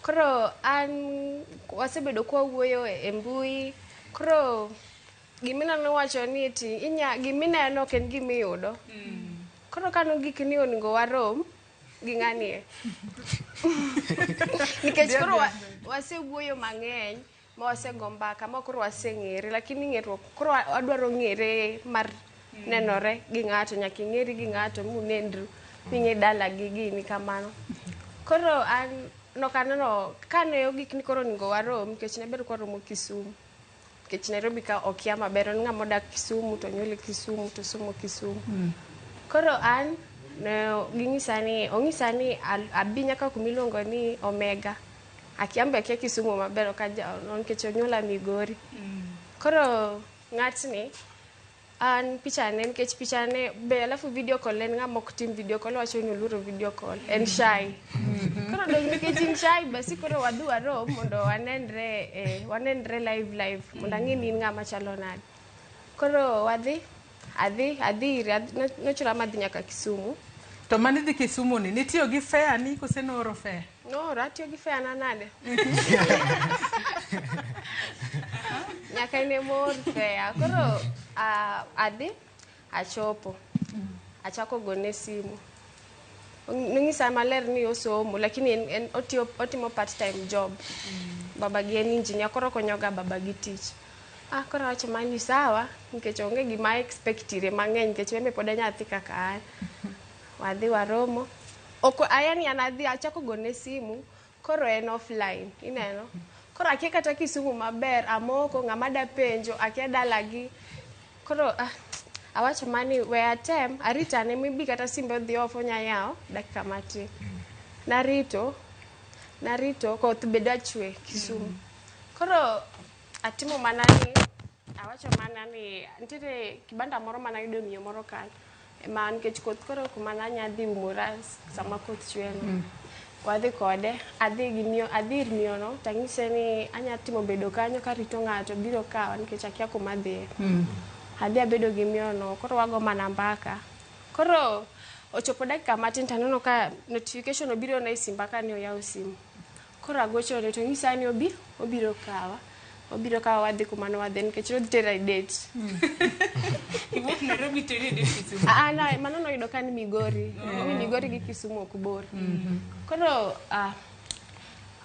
Koro an wasebedo kwa wuoyo e mbui. Koro gimineno wacho ni eti inya gimineno ok en gimiyudo. Koro kano gik ni onego warom gi ng'ani e. Nikech koro wasewuoyo mang'eny ma wasego mbaka ma koro waseng'ere lakini ng'eruok koro wadwaro ng'ere mar nenore gi ng'ato nyaka ing'eri gi ng'ato munendru ming'e dala gi gini kamano. Koro an nokaneno kane ogik ni koro onego warom nikech ne ber kwaromo Kisumu. Nikech Nairobi ka okia maber en ng'ama odak Kisumu to onyuole Kisumu to somo Kisumu. Koro an ne ging'isa ni ong'isa ni abi nyaka kumiluongo ni Omega. Akia an be akia Kisumu maber ok aja nikech onyuola Migori. Koro ng'atni an pichane nikech pichane be alafu video call en ng'ama ok tim video call owacho ni oluoro video call en shy. Koro dong nikech in shy basi koro wadhi warom mondo wanenre wanenre live live mondo ang'e ni in ng'ama chalo nade. Koro wadhi adhi adhi ire nochula madhi nyaka Kisumu. To mani dhi Kisumu ni nitiyo gi fare ni kose nooro fare? Nooro atiyo gi fare na nade? Nyaka ne mor fare. Koro adhi achopo. Achako gone simu. Nong'isa maler ni osomo lakini en otiyo otimo part time job. Baba gi en engineer koro okonyoga baba gi tich. Ah koro awacho mana ni sawa nikech onge gima expect ire mang'eny nikech en be pod enyathi kaka an. Wadhi waromo. Ok aya ni an adhi achako gone simu koro en offline ineno. Koro akia kata Kisumu maber amoko ng'ama da penjo akia dalagi. Koro awacho mani we atem arit ane maybe kata simbe odhi off onya yawo dakika matin. Narito narito koth be da chwe Kisumu. Koro atimo mana ni awacho mana ni nitiere kibanda moro manayudo miyo moro kanyo ema nikech koth koro kuma nanya dhi umora sama koth chwe no. Wadhi kode adhi gi miyo adhi ir miyo no tang'ise ni anya timo bedo kanyo karito ng'ato biro kawa nikech akia kuma adhiye. Adhi abedo gi miyo no koro wago mana mbaka. Koro ochopo dakika matin taneno ka notification obiro na e simba kane oyawo simu. Koro agochone to onyisa ni obi obiro kawa. Obiro kawa wadhi kuma ne wadhi nikech nodhi tera e date. Iwuok Nairobi teri e date Kisumu. Ah, no, mano noyudo ka ni Migori. Ni Migori gi Kisumu ok bor. Koro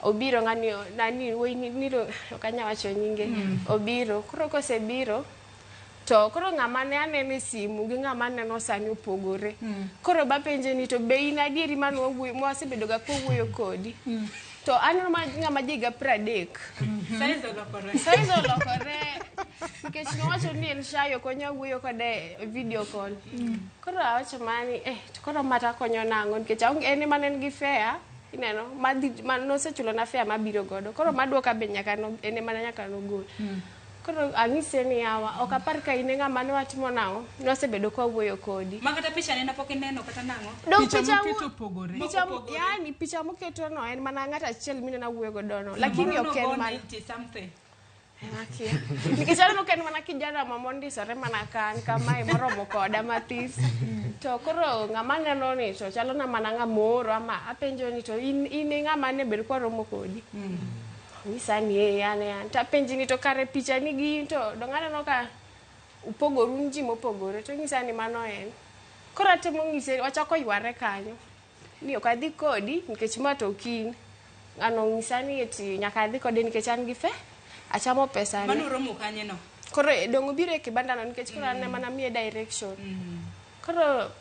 obiro ng'ani nani wuoyi ni niro ok anya wacho nyinge. Obiro. Koro kosebiro to koro ng'ama ne aneno e simu gi ng'ama aneno sani opogore. Koro bapenje ni to be in adieri mane wawuoyo mwasebedo ga kwawuoyo kodi. To aneno ma ng'ama ja higa 30. Size olokore. Size olokore. Nikech nowacho ni en shy ok onya wuoyo kode e video call. Koro awacho mana ni to koro ma takonyo nang'o nikech aonge en ema ne en gi fare ineno madhi ma nosechulo na fare mabiro godo. Koro maduoka be nyaka no en ema nyaka nogol. Koro ang'ise ni yawa ok apar ka in e ng'ama ne watimo nang'o nwasebedo kwawuoyo kodi. Ma kata picha ne pok ineno kata nang'o? Dong Picha picha moketo opogore. Picha Opogore. yani picha moketo no en mana ng'at achiel mineno awuoyo godo no. Lakini ok en mana 90 something. Akia. Nikech aneno ka en mana kijana ma mondisore mana kan kamae moromo koda mathis. To koro ng'ama neno ni to chalo na mana ng'ama ooro ama apenjo ni to in e ng'ama ne bed kwaromo kodi. Onyisa ni ee an e an. Tapenji ni to kare picha ni gi in to dong aneno ka upogoru un ji mopogore. To onyisa ni mano en. Koro atemo ng'ise wachako yware kanyo. Ni ok adhi kodi nikech ma to ok in. Ng'ano onyisa ni eti nyaka adhi kode nikech an gi fe achamo pesa Mano romo kanye no? Koro dong obiro e kibanda no nikech koro an ema namiye direction. Koro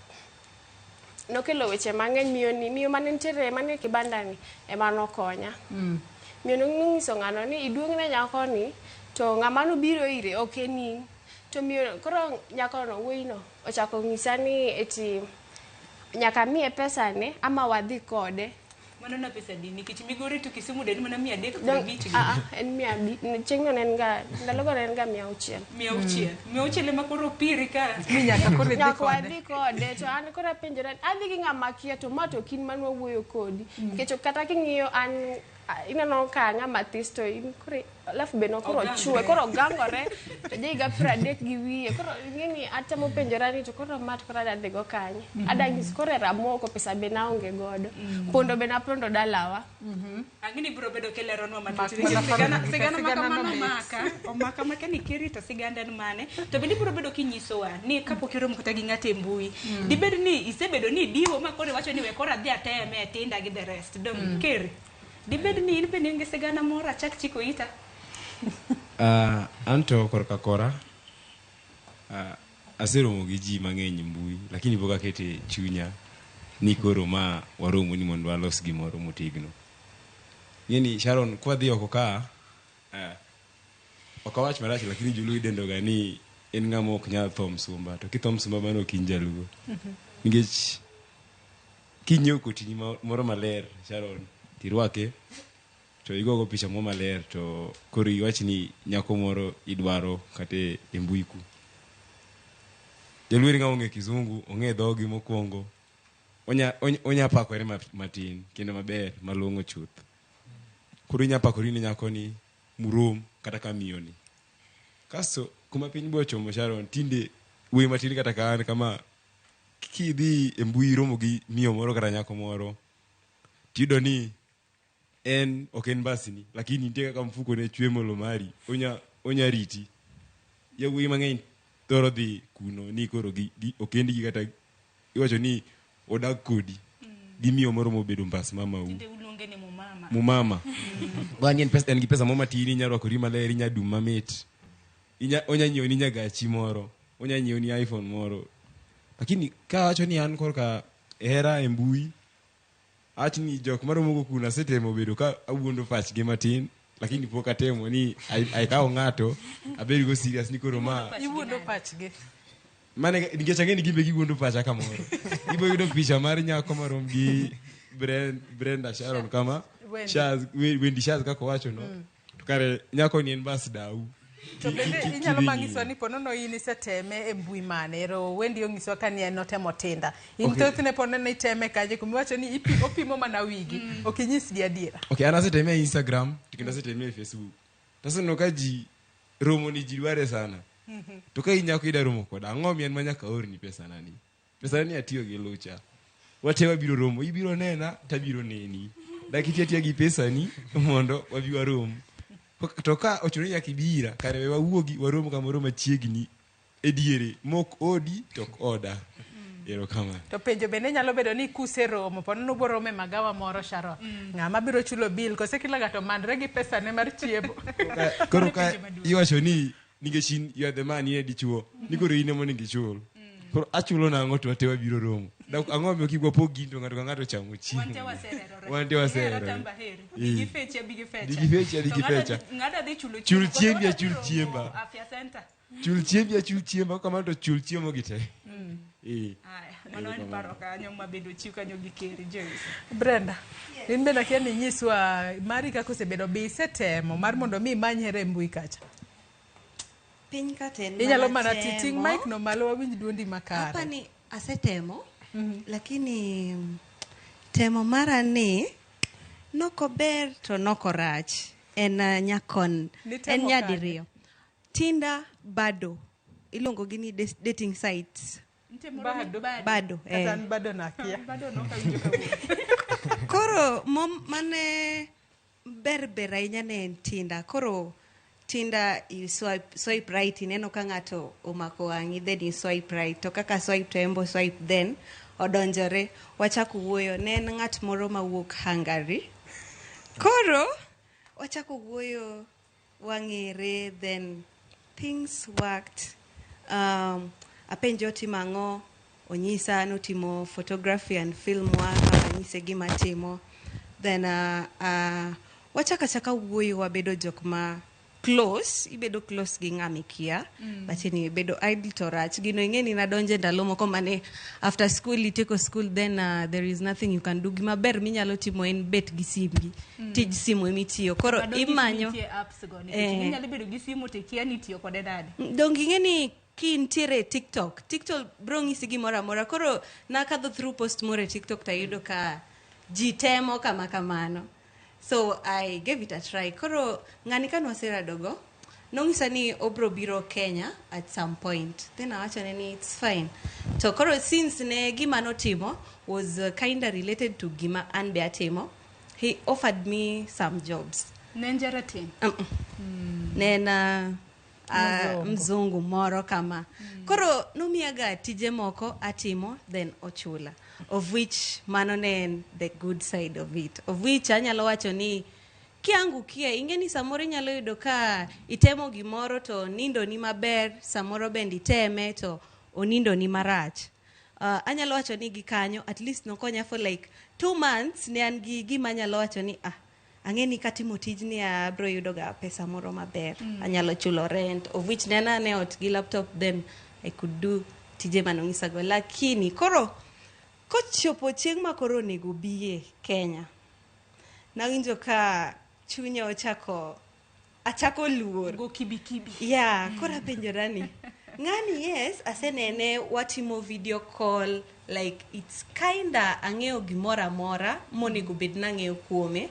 nokelo weche mang'eny miyo ni miyo mane nitiere mane e kibanda ni ema nokonya. Miyo nonyiso ng'ano ni iduong' ne nyako ni to ng'ama nobiro ire ok en in. To miyo koro nyako no wuoyi no ochako ng'isa ni eti nyaka miye pesa ne ama wadhi kode. Mano na pesa di nikech Migori to Kisumu den mana 300 Dong, 50 gi. En 500 chieng'no ne en ga ndalogo ne en ga 600. 600. 600 ema koro piri ka. Ni nyaka koro idhi Nyaka kode. wadhi kode to an koro apenjora adhi gi ng'ama kia to ma to ok in mane wawuoyo kodi. Nikech kata king'iyo an Ineno ka ng'ama this to in koro alafu be nokoro chwe koro ogangore to ja higa 30 gi wiye koro ing'eni atemo penjora ni to koro ma to koro adwa dhi go kanye adwa nyis koro e ramoko pesa be naonge godo pondo be napondo dalawa. Ang'e ni biro bedo kileronwa matut. Mak Nikech mana sigana, paro- sigana ma sigana kamano no mit. omaka, omaka maka ni keri to siganda en mane. To bende ibiro bedo kinyisowa ni kapok iromo kata gi ng'ato e mbui, dibed ni isebedo ni idiwo ma koro iwacho ni we koro adhi ateme e Tinder gi the rest. Dong Keri, dibed ni in bende in gi sigana moro achak chiko ita? Anto korka kora aseromo gi ji mang'eny e mbui lakini pok akete chunya ni koro ma waromo ni mondo walos gimoro motegno. Ing'eni Sharon kwadhi oko ka ok awach marach lakini joluo idendo ga ni en ng'ama ok nyal tho msumba to kitho msumba mano ok in jaluo. Nikech kinyiewo kotini moro maler Sharon tirwake to igogo picha moro maler to koro iwach ni nyako moro idwaro kata e mbui ku. Jaluo en ng'ama ong'e kizungu, ong'e dhogi mokwongo. Onya pakore matin kendo maber malong'o chuth. Koro inya pakori ni nyako ni murom kata ka miyo ni. Kasto kuma piny bo ochomo Sharon tinde wuoyi matin kata ka an kama kidhi e mbui romo gi miyo moro kata nyako moro tiyudo ni en ok en mbasni lakini nitie kaka mfuko ne chwe molo mari onya riti. Yawuoyi mang'eny thoro dhi kuno ni koro gi okendgi kata iwacho ni odag kodi gi miyo moro mobedo mbas mamau. Tinde uluonge ni mumama. Mumama. Bang'e en pesa en gi pesa moro matin inya rwakori maler inya dum mamit. Onya nyiewo ni nyagachi moro, onya nyiewo ni iPhone moro. Lakini ka awacho ni an korka hera e mbui, awach ni jok maromo go kuno asetemo bedo ka awuondo pachgi matin, lakini pok atemo ni akaw ng'ato abed go serious ni koro ma Iwuondo pachgi. Mane nikech ang'e ni gin be giwuondo pacha kamoro. Ibo yudo picha mar nyako marom gi Brenda Sharon kama Wendy. Shaz, Wendy Shaz kaka owacho no. To kare nyako ni en bas dau. To bende inyalo Kidhi manyisowa ng'iyo. ni ponono in iseteme e mbui mane? Ero Wendy onyisowa ka ni en notemo Tinder. In Okay. thothne ponono iteme kaje kumiwacho ni opimo mana wigi, ok inyisgi adiera. Okay, an aseteme e Instagram to kendo aseteme e Facebook. To aseneno ka ji romo ni ji dware sana. To ka in nyako ida romo koda, ang'o mi en ma nyaka aorni pesana ni? Pesana ni atiyo gi lucha. Wate wabiro romo, ibiro nena tabiro neni. Dak iti atiya gi pesani mondo wabi warom. To ka ochuno ni nyaka ibira, kare we wawuogi warom kamoro machiegni e diere mok odi to ok oda. Erokamano. To penjo bende nyalo bedo ni kuseromo, ponono uboromo e magawa moro Sharon. Ng'ama biro chulo bill kose kila ng'ato manre gi pesane mar chiemo. Koro ka iwacho ni nikech in you are the man, in e dichuo, ni koro in ema onego ichul. Koro achulo nang'o to wate wabiro romo. Dak ang'o omiyo kik wapog gini to ng'ato ka ng'ato chamo chiemo. Wan te wasererore. Wan te wasererore. Ihero tamba heri. Eh. Bi gi fechi, abi gi fecha. Bi gi fechi, abi To gi fecha. ng'ato dhi chulo Chul chiemo. chiembi, Koro achul wadhi romo chiemba. Afya Center. Chul chiembi, achul chiemba, kamano to chul chiemo gi te. Aya, mano en paro kanyo mabedo chiw kanyo gi Keri Joyce. Brenda, in bende akia ni inyiswa mari kaka osebedo, be isetemo mar mondo mi imany hera e mbui kacha? Piny ka to en Inyalo mana temo. ting' mic no malo wawinj duondi makare. Hapa ni asetemo, lakini temo mara ni nokober to nokorach. En nyakon, Nitemo en kanye? nyadiriyo. Tinder bado iluongo gi ni dating sites. Nitie moro ni Bado. Bado, Kata eh. an bado nakia. Bado nok awinjo kawuono. Koro mane ber ber ahinya ne en Tinder. Koro Tinder you swipe right, ineno ka ng'ato omako wang'i, then you swipe right. To kaka swipe to embo swipe, then odonjore. Wachako wuoyo, ne en ng'at moro mawuok Hungary. Koro wachako wuoyo, wang'ere, then things worked. Apenjo otimo ang'o, onyisa notimo photography and film work, anyise gima timo. Then wachako achaka wuoyo, wabedo jok ma close, ibedo close gi ng'ama ikia, but anyway, bedo idle to rach. Gino ing'e ni nadonje ndalo moko mane after school, itieko school, then there is nothing you can do. Gima ber minyalo timo en bet gi simbi, tij simu emitiyo. Koro Bado nyisi imanyo nitie apps go, nikech Eh. inyalo bedo gi simu to ikia ni itiyo kode nade. Donge ing'e ni kintiere e TikTok, TikTok bro ng'isi gimoro amora. Koro nakadho through post moro e TikTok tayudo ka ji temo kama kamano. So I gave it a try. Koro ng'ani ka nwaseradogo, nong'isa ni obro biro Kenya at some point. Then awachone ni it's fine. To koro since ne gima notimo was kinda related to gima an be atimo, he offered me some jobs. Ne en jarateng'. Ne en mzungu moro kama. Koro nomiyaga tije moko atimo then ochula. Of which mano ne en the good side of it. Of which anyalo wacho ni kiangukia ing'e ni samoro inyalo yudo ka itemo gimoro to nindo ni maber, samoro bende iteme to onindo ni marach. Anyalo wacho ni gi kanyo at least nokonya for like 2 months ne an gi gima anyalo wacho ni ah, ang'e ni katimo tijni abro yudo ga pesa moro maber. Anyalo chulo rent, of which ne an ane ot gi laptop, then I could do tije manong'isago. Lakini koro kochopo chieng' ma koro onego biye Kenya, nawinjo ka chunya ochako achako luor. Go kibikibi. Yeah, koro apenjora ni ng'ani, yes, asenene, watimo video call, like it's kinda ang'eyo gimoro amora monego bed nang'eyo kuome,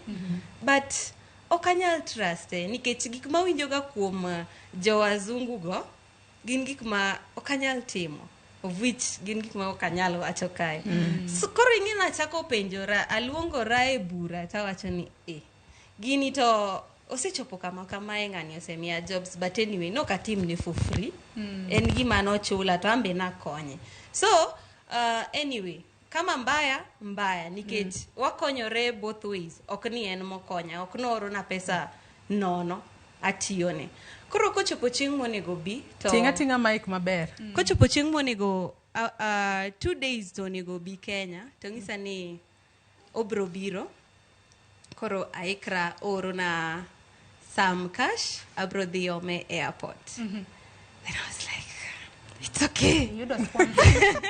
but ok anyal truste nikech gik mawinjoga kuom jowazungu go gin gik ma ok anyal timo, of which gin gik ma ok anyal wacho kae. So, koro ing'e nachako penjora, aluongora e bura tawacho ni e gini to osechopo kama kamae, ng'ani osemiya jobs, but anyway nok atimne for free, en gima nochula to an be nakonye. So anyway, kama mbaya mbaya nikech wakonyore both ways, ok ni en mokonya, ok noorona pesa nono, atiyone. Koro kochopo chieng' monego bi to Ting' ating'a mic maber. Kochopo chieng' monego 2 days to onego bi Kenya, to ng'isa ni obro biro, koro aikra oorona some cash, abro dhi ome airport. Then I was like, it's okay. Iyudo sponsor.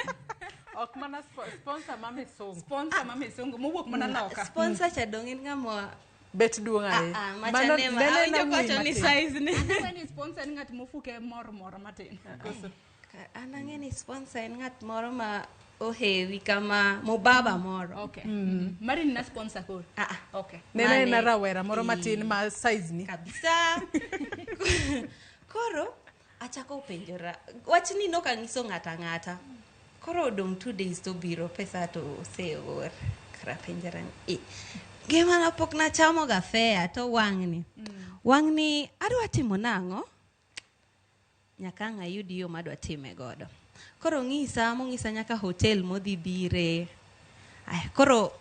Ok mana sponsor ma misungu. Sponsor ma misungu mowuok mana loka. Sponsor cha dong' en ng'ama Bet duong' ahinya. Ah, ah, Mano- machanema nene awinjo nang'wi kowacho ni matin. size ni. Aneno ni sponsor en ng'at mofuke mor moro matin. Koso? An ang'e ni sponsor en ng'at moro ma ohewi kama mobaba moro. Okay. Mari ni na sponsor koro. Ah, ah. Okay. Nene Mane- en rawera moro matin ma size ni. Kabisa. Koro achako penjora wachni, nok ang'iso ng'ata ang'ata. Koro odong' 2 days to biro, pesa to oseor. Koro apenjora ni e ngimana pok nachamoga fare to wang'ni wang'ni adwa timo nang'o? Nyaka ang' ayud yo madwa time godo. Koro ng'isa mong'isa nyaka hotel modhi bire. Aya, koro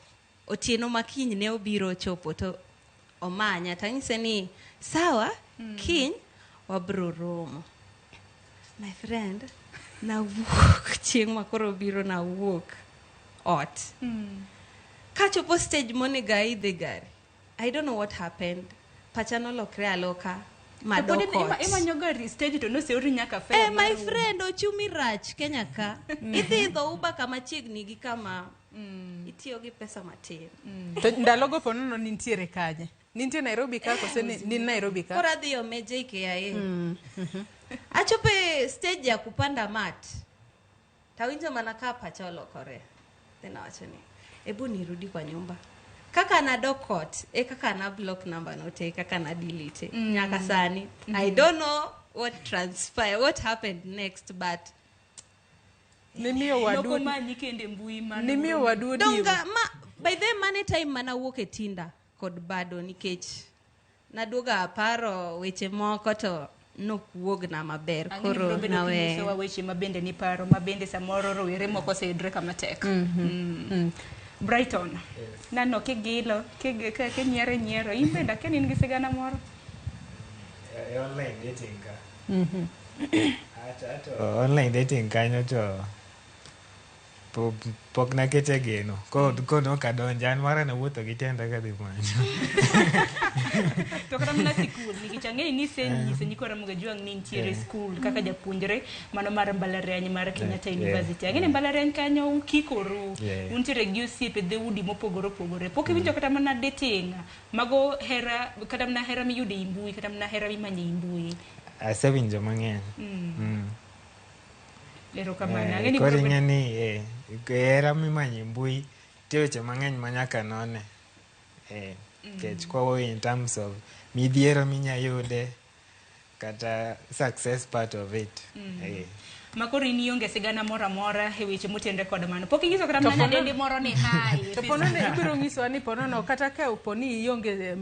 otieno ma kiny ne obiro ochopo to omanya, tang'ise ni sawa, kiny wabro romo. My friend, nawuok chieng' ma koro obiro, nawuok ot. Kachopo stage monego aidhe gari, I don't know what happened, pacha nolokre aloka To pod madok ot. Imanyo gari stage to noseori nyaka fare. Eh, my friend, ochumi rach Kenya ka. Idhi idho Uber kama chiegni gi kama itiyo gi pesa matin. To ndalogo po nono nintiere kanye? Nintie Nairobi ka kose ni Nairobi ka? Koro adhi ome JKIA. Achopo e stage ya kupanda mat, tawinjo mana ka pacha olokore. Then awacho ni ebu nirudi kwa nyumba. Kaka nadok ot e kaka na block number no te, kaka na delete nyaka sani. I don't know what transpire, what happened next, but Nimiyo wadu. Nokomanyi kendo e mbui mano. Nimiyo wadu odiwo. Donga ma by the mane time manawuok e Tinder kod bado nikech naduogo aparo weche moko to nokwuogna maber. Ang'e ni Koro biro bedo nawe kinyisowa weche ma bende ni paro ma bende samoro rowere moko oseyudre kama tek. Brighton. Nano kigilo, kinyiero nyiero. In bende akia ni in gi sigana moro. E online dating ka. Ato online dating kanyo to pok nakete geno. Ko nok adonjo, an mara nawuotho gi tienda kadhi manyo. To kata mana sikul, nikech ang'eyo ni isenyiso nyikwa Ramogi Ajwang' ni nitiere skul kaka japuonjre mano mar mbalariany mar Kenyatta University. Ang'e ni mbalariany kanyo ukikoru, untiere gi osiepe dhoudi mopogore opogore. Pok iwinjo kata mana dating, mago hera, kata mana hera miyudo ei mbui, kata mana hera mimanyo ei mbui? Asewinjo mang'eny. Erokamano. Eh, Ang'e ni koro biro ing'e ni hera mimanyo e mbui nitie weche mang'eny ma nyaka none. Nikech kwawuoyo in terms of midhiero minya yude kata success part of it. Eh. Ma koro in ionge sigana moro amora e weche motenre kod mano. Pok inyiso kata To mana pono- nyadendi moro ni hi. To ponono ibiro nyisowa ni ponono kata ka opo ni ionge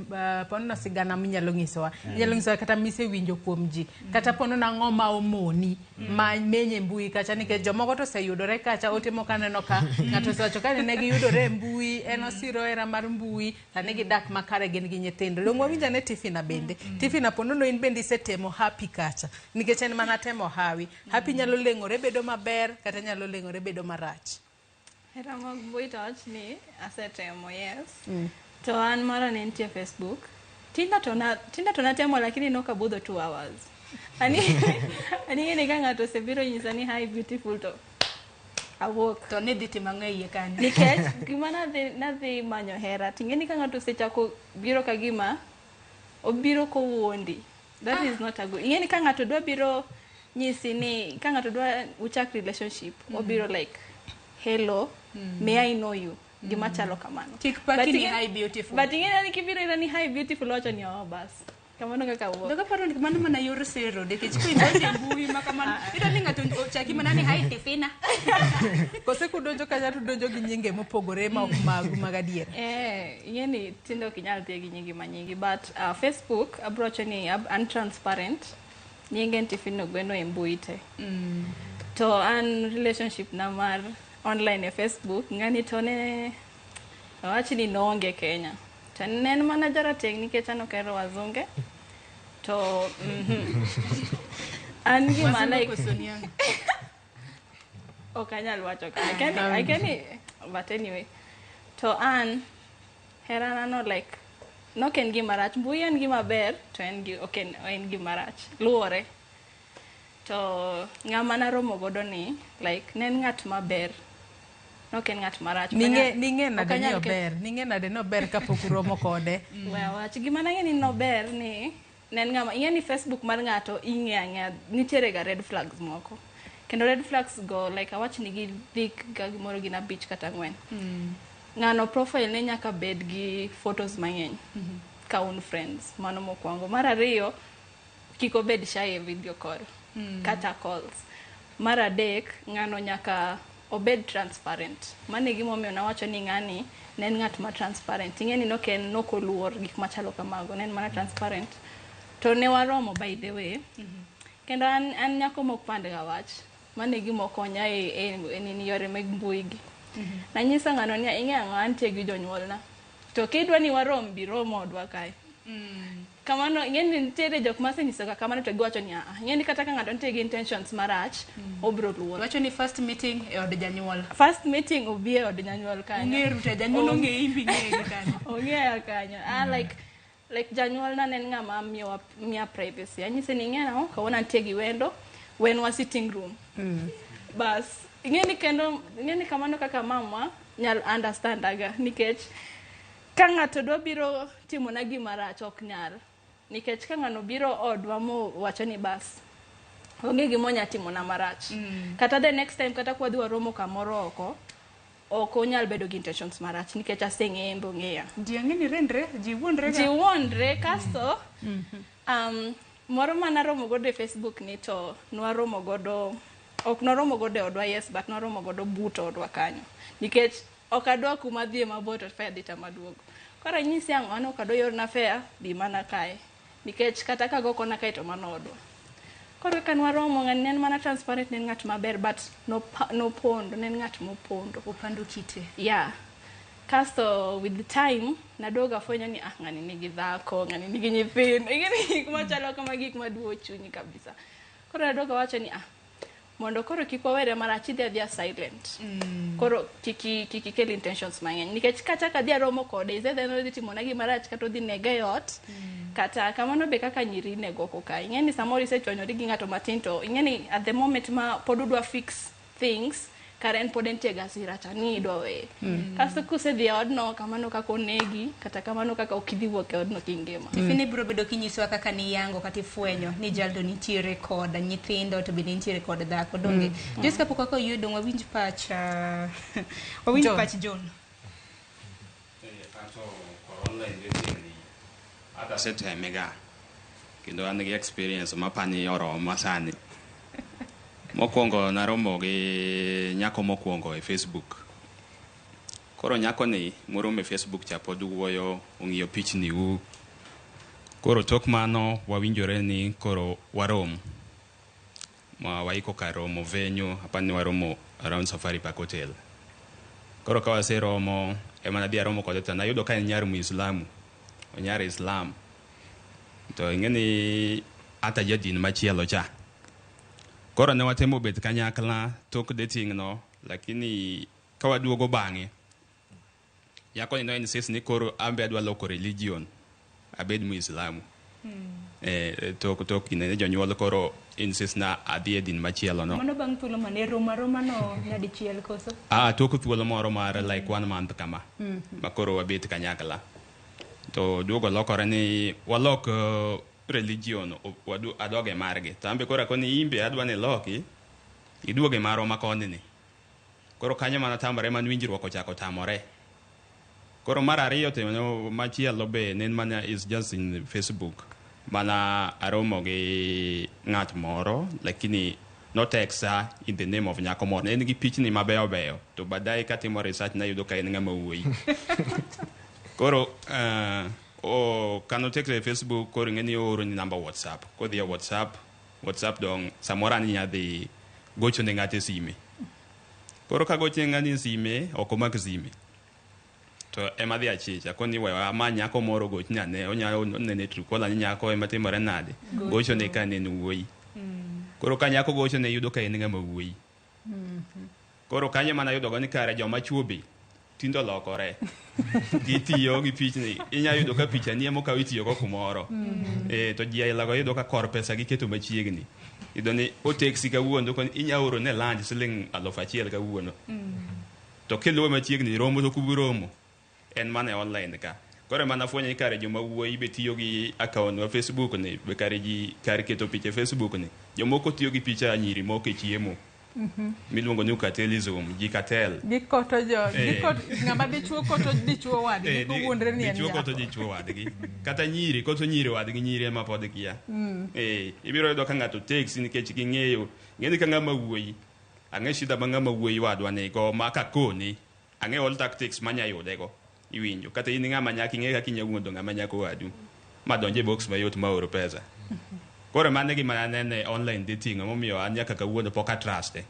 ponono sigana minyalo nyisowa. Inyalo nyisowa kata misewinjo kuom ji. Kata ponono ang'o ma omoni ma menye mbui kacha nikech jomoko to oseyudore kacha ote moko aneno ka ng'ato osewacho ka ne giyudore e mbui en osiro hera mar mbui sani gidak makare gin gi nyithindo. Dong' wawinj ane Tifina bende. Tifina ponono in bende isetemo happy kacha nikech en mana temo hawi. Happy nyalo leng'ore bedo maber kata nyalo leng'ore bedo marach. Hera mag mbui to awach ni asetemo, yes. To an mara ne nitie Facebook. Tinda to na Tinda to natemo lakini nokabudho 2 hours. Ani ani ni ka ng'ato osebiro nyisa ni hi beautiful to awuok. To ni dhi timo ang'o e iye kanyo? Nikech gima nadhi manyo hera ting'e ni ka ng'ato osechako biro ka gima obiro kowuondi. That is not a good. Ing'e ni ka ng'ato dwa biro nyisi ni ka ng'ato dwa uchak relationship obiro like hello may I know you gima chalo kamano. Kik paki But ni ing'e- hi beautiful. But ing'e ni kibiro ira ni hi beautiful wacho ni oh bas. Kamano kaka wuok. Dog aparo ni mano mana yor sero nikech kidonjo e mbui ma kamano iyudo ni ng'ato ochaki mana ni hi Tifina. Kose kudonjo kacha to udonjo gi nyinge mopogore ma ok magu mag adier. Eh, ing'e ni tinde ok inyal dhiye gi nyingi manyingi but Facebook abro wacho ni an transparent nyinge en Tifino Gweno e mbui te. To an relationship na mar online e Facebook ng'ani to ne awach ni noonge Kenya. To ne en mana jarateng' nikech an ok ahero wazunge. To an gima Wazungu like koso niang'? ok anyal wacho ka. I can, but anyway. To an herana no like nok en gima rach. Mbui en gima ber to en gi ok en, en gima rach. Luwore. To ng'ama naromo godo ni like ne en ng'at maber. Nok en ng'at marach. Ok Ning'e anyal- ning'e ok nade ni anyal ket- ober. Ning'e nade ni ober kapok uromo kode. We awach gima nang'e ni nober ni ne en ng'ama ing'e ni Facebook mar ng'ato ing'e ang'eya nitiere ga red flags moko kendo red flags go like awach ni gidhi ga gimoro gin 5 kata 4 ng'ano profile ne nyaka bed gi photos mang'eny ka un friends mano mokwongo mar ariyo kik obed shy e video call kata calls mar adek ng'ano nyaka obed transparent mano e gimomiyo nawacho ni ng'ani ne en ng'at ma transparent ing'e ni nok en nok oluor gik machalo kamago ne en mana transparent to ne waromo by the way kendo an nyako mok pand ga wach mano e gima okonya e nini yore mag mbui gi nanyiso ng'ano ni ing'e ang'o antie gi jonyuolna to kidwa ni warom bi rom odwa kae kamano ing'e ni nitiere jok masenyisoga kamano to giwacho ni aa ing'e ni kata ka ng'ato nitie gi intentions marach obiro luor Wacho ni first meeting e od janyuol. first meeting obi e od janyuol kanyo Ong'eru te janyuol ong'eyi in be ing'eye kanyo. ong'eya kanyo ah, like janyuolna ne en ng'ama miyowa miya privacy anyise ni ing'e nang'o kawuono antie gi wendo wenwa sitting room bas ing'e ni kendo ing'e ni kamano kaka mama nyal understand aga nikech ka ng'ato dwa biro timona gima rach ok nyal nikech ka ng'ano biro odwa mowacho ni bas onge gima onya timona marach kata the next time kata kwadhi waromo kamoro oko ok onyal bedo gi intentions marach nikech aseng'eye en be ong'eya Ji ang'e ni rendre, ji wuondre ji ga. wuondre kasto moro manaromo godo e Facebook ni to nwaromo godo ok nwaromo godo e odwa yes but nwaromo godo but odwa kanyo nikech ok adwa kuma dhiye mabor to fare dhi tama duogo koro anyisi ang'o an ok adwa yorna fare bi mana kae nikech kata kago kona kae to mano odwa koro kaka nwaromo ng'ani ne en mana transparent ne en ng'at maber but nopondo ne en ng'at mopondo Opando kite. yeah kasto with the time naduogo afwenyo ni ah ng'ani nigi dhako ng'ani nigi nyithindo ing'e gik machalo kama gik maduo chunyi kabisa koro naduogo awacho ni ah mondo koro kik wawere marach idhi adhiya silent koro kik ikel intentions mang'eny nikech kachak adhi aromo kode is either odhi timona gima rach kata odhi nega e ot kata kamano be kaka nyiri inego oko ka ing'e ni samoro isechwanyori gi ng'ato matin to ing'e ni at the moment ma pod udwa fix things kare en pod entie gi hasira cha ni idwa weye kasto kusedhi e odno kamano kaka onegi kata kamano kaka ok idhi wuok e odno kingima Tifini biro bedo kinyisowa kaka niyango kata ifwenyo ni jaldo nitiere kod nyithindo to bende nitiere kod dhako donge. Joyce kapok wako yie dong wawinj pach wawinj John. pach John. Ato kor online dating Asetemega kendo an gi experience mapani oroma sani. Mokwongo naromo gi nyako mokwongo e Facebook. Koro nyako ni moromo e Facebook cha pod wuoyo ong'iyo pichni u. Koro tok mano wawinjore ni koro warom. Ma waiko kar romo venue, apani waromo around Safari Park Hotel. Koro ka waseromo, ema nadhi aromo kode to nayudo ka en nyar Muislamu. Onyar Islam. To ing'e ni ata jadin machielo cha. Koro ne watemo bet kanyakla tok dating no, lakini ka waduogo bang'e, nyako ni no insist ni koro ambe adwa loko religion, abed Muislamu. Tok kinde ne jonyuol koro insist na adhi e din machielo no. Mano bang' thuolo mane romo aroma no nyadichiel koso? Ah, tok thuolo moro mar like one month kama. Ma koro wabet kanyakla. To duogo lokore ni walok religion adog e margi. To ambe koro akoni imbe adwa ni loki iduoge marwa ma koni ni. Koro kanyo mana tamore man winjruok ochako tamore. Koro mar ariyo to machielo be ne en mana is just in Facebook. Mana aromo gi ng'at moro lakini noteksa in the name of nyako moro. Ne en gi pichni mabeyo beyo to baadaye katimo research nayudo ka en ng'ama wuoyi. Koro kanotekre e Facebook koro ing'e ni ooro ni namba WhatsApp. Kodhi e WhatsApp dong samoro an inya dhi gocho ne ng'ato e sime. Koro ka gocho ne ng'ani e sime ok omak sime. To ema dhi achich akoni we amany nyako moro gochne ane onya nene Truecaller ni nyako ema timore nade. Gocho ne ka en wuoyi. Koro ka nyako gocho ne yudo ka en ng'ama wuoyi. Koro kanyo mana yudo go ni kare joma chuo be tindo lokore. Gitiyo gi pichni. Inya yudo ka picha ni ema okaw itiyo go kumoro. To ji aila go yudo ka kor pesa giketo machiegni. Iyudo ni oteksi kawuono to inya oro ne lunch siling 1,000 kawuono. To kiluwe machiegni romo to kuburomo. En mana e online ka. Koro ema nafwenyo ni kare joma wuoyi be tiyo gi account wa Facebook ni, be kare ji kar keto picha e Facebook ni. Jomoko tiyo gi picha nyiri moko e chiemo. Miluongo ni ukatelism, ji katel. Gikoto jo, gikoto ng'ama dichuo koto dichuo wadgi, kowuondre ni en dichuo koto nyako. dichuo wadgi. Kata nyiri koto nyiri wadgi, nyiri ema pod kia. Ibiro yudo ka ng'ato teksi nikech ging'eyo. Ng'eni ka ng'ama wuoyi, ang'e shida ma ng'ama wuoyi wadwa nigo ma kakoni, ang'e all tactics manya yudego. Iwinjo. Kata in ng'ama nyako ing'e kaka inya wuondo ng'ama nyako wadu. Ma donje box mayot ma oro pesa. Koro mano e gima aneno e online dating emomiyo an nyaka kawuono pok atruste.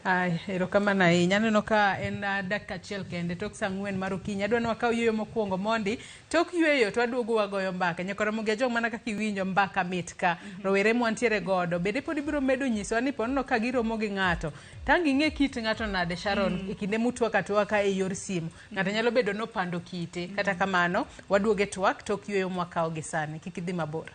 Ai, erokamano ahinya. Aneno ka en dakika achiel kende tok saa 4 mar okinyi. Adwa ni wakaw yueyo mokwongo mondi. Tok yueyo to waduogo wagoyo mbaka. Nyakora Ramogi Ajwang' mana kaka iwinjo mbaka mit ka. Rowere mwantiere godo. Bende pod ibiro medo nyisowa ni ponono ka giromo gi ng'ato. Tang' ing'e kit ng'ato nade Sharon e kinde mutwak atwaka e yor simu. Ng'ato nyalo bedo nopando kite. Kata kamano, waduogo e twak tok yueyo mwakawo gi sani. Kik idhi mabor.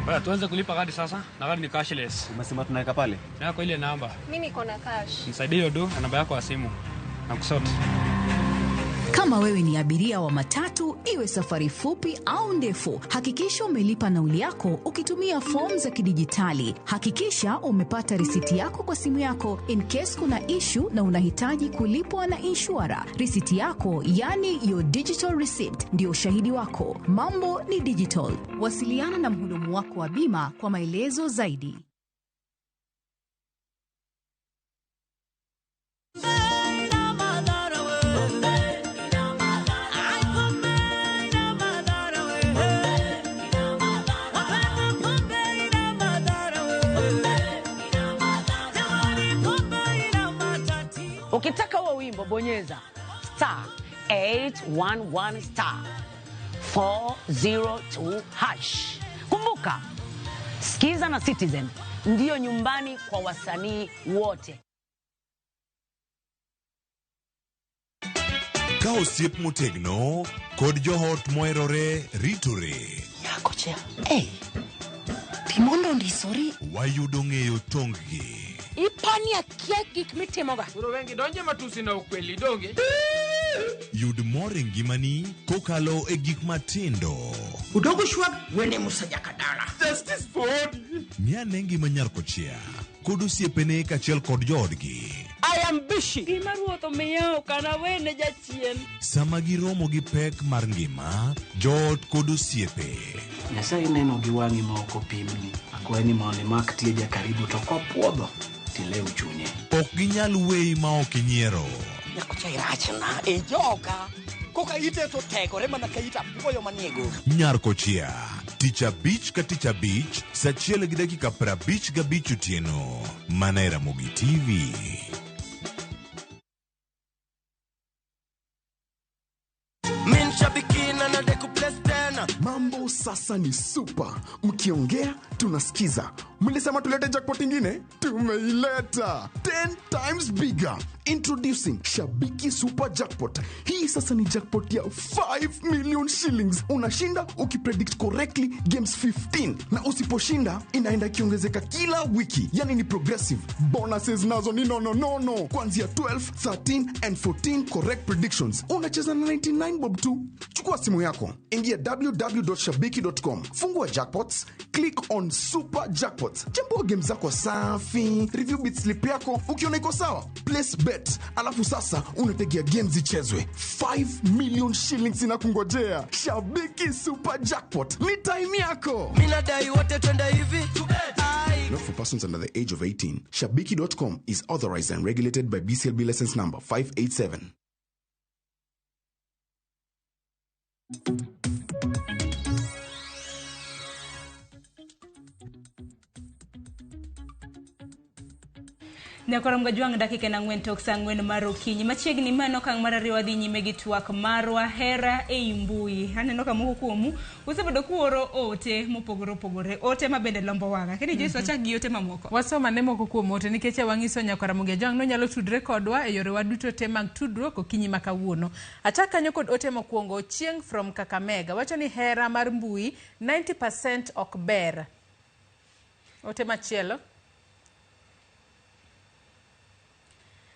Baya, tuanze kulipa kadi sasa na kadi ni cashless. Umesema tunaweka pale? Yako ile namba. Mimi niko na cash. Nisaidie hiyo do na namba yako ya simu. Na kusort. Kama wewe ni abiria wa matatu, iwe safari fupi au ndefu, hakikisha umelipa nauli yako ukitumia fomu za kidijitali. Hakikisha umepata risiti yako kwa simu yako in case kuna issue na unahitaji kulipwa na inshura. Risiti yako, yani your digital receipt, ndio ushahidi wako. Mambo ni digital. Wasiliana na mhudumu wako wa bima kwa maelezo zaidi. Ukitaka huo wimbo bonyeza star 811 star 402 hash. Kumbuka, Skiza na Citizen ndiyo nyumbani kwa wasanii wote. Ka osiep motegno kod joot moherore ritore. Nyako cha. Hey. Timondo ndisori. Wayudo ng'eyo tong-gi. Ipani akia gik mitimoga. Koro wengi donje matusi na ukweli donge. Yud mor e ngimani kokalo e gik matindo. Udogo shwag wene Musa Jakadala. Justice for Ng'ane ngima nyar kochia kod osiepene kaachiel kod joodgi. I am busy. Gima ruoth omiya ok anawene jachien. Sama giromo gi pek mar ngima, joot kod osiepe. Nyasaye neno gi wang'i ma ok opimni. Akwayi ni mondo imak tieja karibu to kopuodho tilew chunye. Ok ginyal weyi ma ok inyiero. Nyakocha irachna, ijoga. Koka ite to tegore mana ka it apuoyo manie goro. Nyar Kochia, tich abich ka tich abich, saa achiel gi dakika 55 otieno, mana e Ramogi TV. Min shabiki na nade kuplace tena. Mambo sasa ni super. Mkiongea tunasikiza. Mlisema tulete jackpot ingine, tumeileta 10 times bigger. Introducing Shabiki Super Jackpot. Hii sasa ni jackpot ya 5 million shillings. Unashinda ukipredict correctly games 15, na usiposhinda inaenda ikiongezeka kila wiki, yani ni progressive. Bonuses nazo ni no no no no, kuanzia 12, 13 and 14 correct predictions. Unacheza na 99 bob tu. Chukua simu yako, ingia www.shabiki.com, fungua jackpots, click on super jackpots, chambua game zako safi, review bit slip yako, ukiona iko sawa, place bet, alafu sasa unategea game zichezwe. 5 million shillings inakungojea. Shabiki Super Jackpot ni time yako. Mimi nadai wote twende hivi. Ai. Not for persons under the age of 18. Shabiki.com is authorized and regulated by BCLB license number 587. Nyakorom Gajwang' dakika en ang'wen tok sa ang'wen mar okinyi. Machiegni mano okang' mar ariyo wadhi nyime gi twak marwa hera ei mbui. Aneno ka moko kuomu usebedo kuoro ote mopogore opogore, ote ma bende lombo wang'a. Kendo Joyce, wachak gi ote mamoko. Wasoma ne moko kuom ote nikech wang'iso Nyakoramogi Ajwang' nonyalo tudre kodwa e yorewa duto te mag tudruok okinyi ma kawuono. Achak kanyo kod ote mokwongo. Chieng' from Kakamega wacho ni hera mar mbui 90% ok ber. Ote machielo.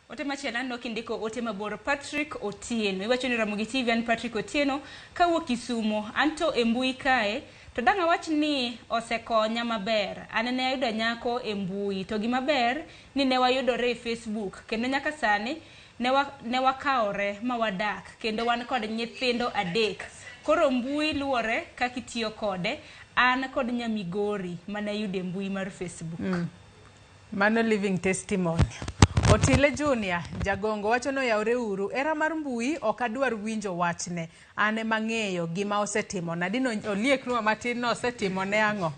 Ote machielo aneno kindiko ote mabor. Patrick Otieno iwacho ni Ramogi TV, an Patrick Otieno kawuok Kisumo, anto e mbui kae to dang' awach ni osekonya maber. An ne ayudo nyako e mbui to gima ber ni ne wayudore e Facebook kendo nyaka sani ne wakawore ma wadak kendo wan kod nyithindo 3. Koro mbui luwore kaka itiyo kode. An kod nyamigori mane ayudo e mbui mar Facebook. Mano living testimony. Otile Junior Jagongo wacho no yawre uru, era mar mbui ok adwar winjo wachne, an ema ng'eyo gima osetimona. Dino olieknwa matin no osetimone ang'o?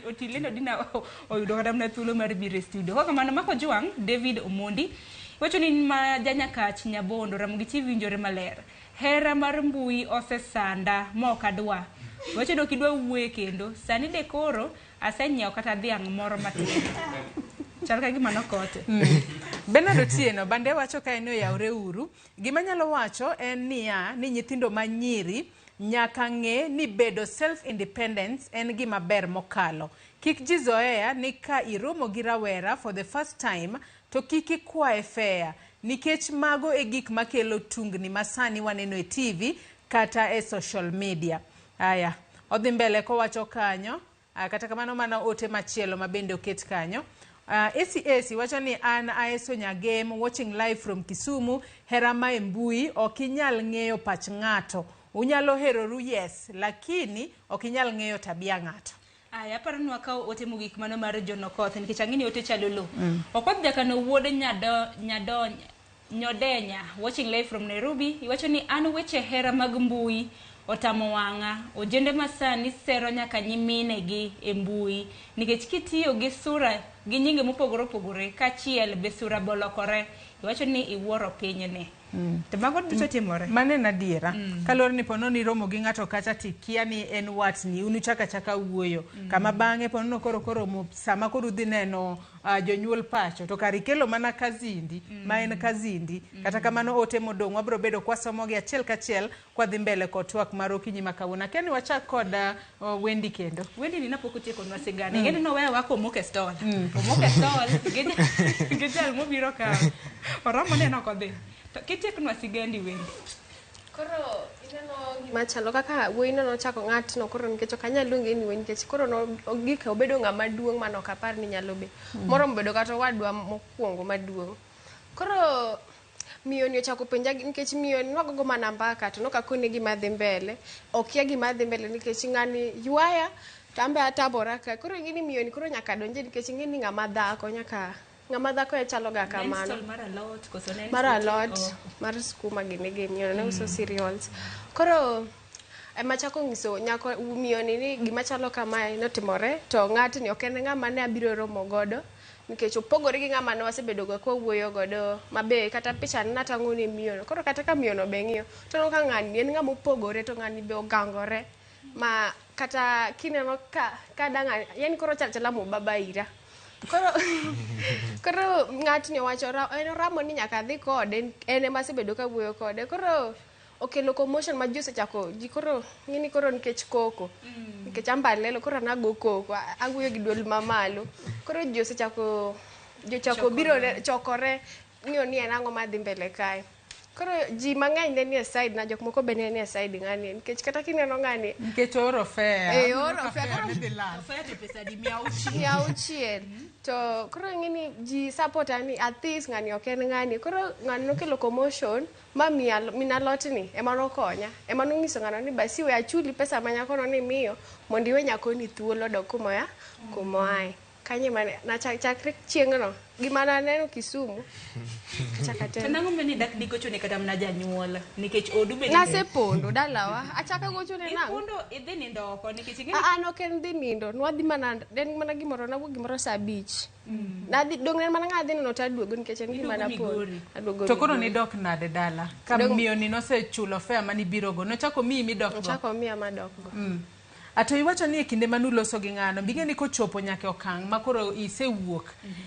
Otile no dina oyudo kata mana thuolo mar biro e studio. Kaka mano mako Jwang' David Omondi wacho ni ma janyakach Nyabondo Ramogi TV winjore maler. Hera mar mbui osesanda ma ok adwa. Wacho ni ok idwa wuoye kendo. Sani de koro asenyiewo kata dhiang' moro matin. Chal ka gima nokote. Bernard Otieno bande wacho ka en oyawre uru, gima nyalo wacho en niya ni nyithindo ma nyiri nyaka ng'e ni bedo self independence en gima ber mokalo. Kik ji zoea ni ka iromo gi rawera for the first time to kik ikwaye fare, nikech mago e gik makelo tungni ma sani waneno e TV kata e social media. Aya, odhi mbele kowacho kanyo, kata kamano mana ote machielo ma bende oket kanyo. ACAC wacho ni an Aeso Nyagem watching live from Kisumu. Hera ma e mbui ok inyal ng'eyo pach ng'ato. Unyalo heroru yes, lakini ok inyal ng'eyo tabia ng'ato. Aya, aparo ni wakaw ote mogik mano mar John Okoth nikech ang'e ni ote chalo lo. Okoth Jakano wuod Nyodenya watching live from Nairobi iwacho ni an weche hera mag mbui otamo wang'a. Ojende masani sero nyaka nyiminegi e mbui nikech kitiyo gi sura gi nyinge mopogore opogore kaachiel be sura bolokore. Iwacho ni iwuoro pinyni. To mago duto timore. Mano en adiera. Kaluwore ni pono ni romo gi ng'ato kacha tikia ni en watni, un uchaka chaka wuoyo. Kama bang'e pono koro koromo sama koro udhi neno jonyuol pacho to kar ikelo mana kazindi, ma en kazindi. Kata kamano ote modong' wabiro bedo kwasomogi achiel kachiel kwadhi mbele kod twak mar okinyi ma kawuono. Akia ni wachak kod Wendy kendo. Wendy ni napok otiekonwa sigana. Ing'e ni noweyo wa komoko e stall. Omoko e stall gi jal mobiro kawo. Oromo ni en ok odhi. To kitieknwa sigandi Wendy. Koro Ineno gima chalo kaka wuoyino nochako ng'atno koro nikech ok anyal luonge ni wuoyi nikech koro ogik obedo ng'ama duong' mane ok apar ni nyalo bedo. Moromo bedo kata owadwa mokwongo maduong'. Koro miyo ni ochako penja nikech miyo ni nwagogo mana mbaka to nokakone gima dhi mbele. Okia gima dhi mbele nikech ng'ani ywaya to an be atabora ka. Koro ing'e ni miyo ni koro nyaka donje nikech ing'e ni ng'ama dhako nyaka ng'ama dhako e chalo ga Ne en kamano. stall mar alot koso ne en Mar stall- alot, Oh. mar skuma gini gi miyo ne uso cereals. Koro ema chako nyiso nyako miyo ni ni gima chalo kamae notimore to ng'atni ok en ng'ama ne abiro romo godo nikech opogore gi ng'ama ne wasebedo go kwawuoyo godo mabe kata picha ne natang'o ne miyono. Koro kata ka miyono be ng'iyo to oneno ka ng'ani en ng'ama opogore to ng'ani be ogangore ma kata kineno ka dang' yani koro ochalo achala mubaba ira. Koro koro ng'atni owacho en oramo ni nyaka adhi kode en ema asebedo kawuoyo kode. Koro okelo commotion ma ji osechako ji koro ng'eni koro nikech koko. Nikech an be alelo koro an ago koko awuoyo gi duol mamalo. Koro ji osechako ji ochako biro chokore ng'iyo ni en ang'o madhi mbele kae. Koro ji mang'eny ne nie side na jok moko be ne nie side ng'ani nikech kata kineno ng'ani Nikech ooro fare. Eh, ooro fare. Koro ne dhi lal. Fare to pesa di 600. 600. To koro ing'e ni ji support ni athis ng'ani ok en ng'ani. Koro ng'ani nokelo commotion ma min alotni ema nokonya. Ema nonyiso ng'ano ni basi we achuli pesa ma nyakono ni miyo mondo iwe nyakoni thuolo odog kumoya kumoaye. Kanyo ema chakre chieng'no gima naneno Kisumu chaka To temo. nang'o mane dak digochone kata mana janyuol nikech odu be Nasepondo dalawa achaka gochone nang'o. Ipondo idhi nindo oko nikech ing'e An ok en dhi nindo nwadhi mana en mana gimoro nawuok gimoro saa 5. Nadhi dong' ne en mana ng'a adhi neno to aduogo nikech en gima Iduogo napondo. Migori. Aduogo To koro Migori. nidok nade dala? Ka miyo ni nosechulo fare manibirogo, nochako miyi midok go? Ochako miya madok go. Ato iwacho ni e kinde manuloso gi ng'ano, bing'e ni kochopo nyaka e okang' ma koro isewuok,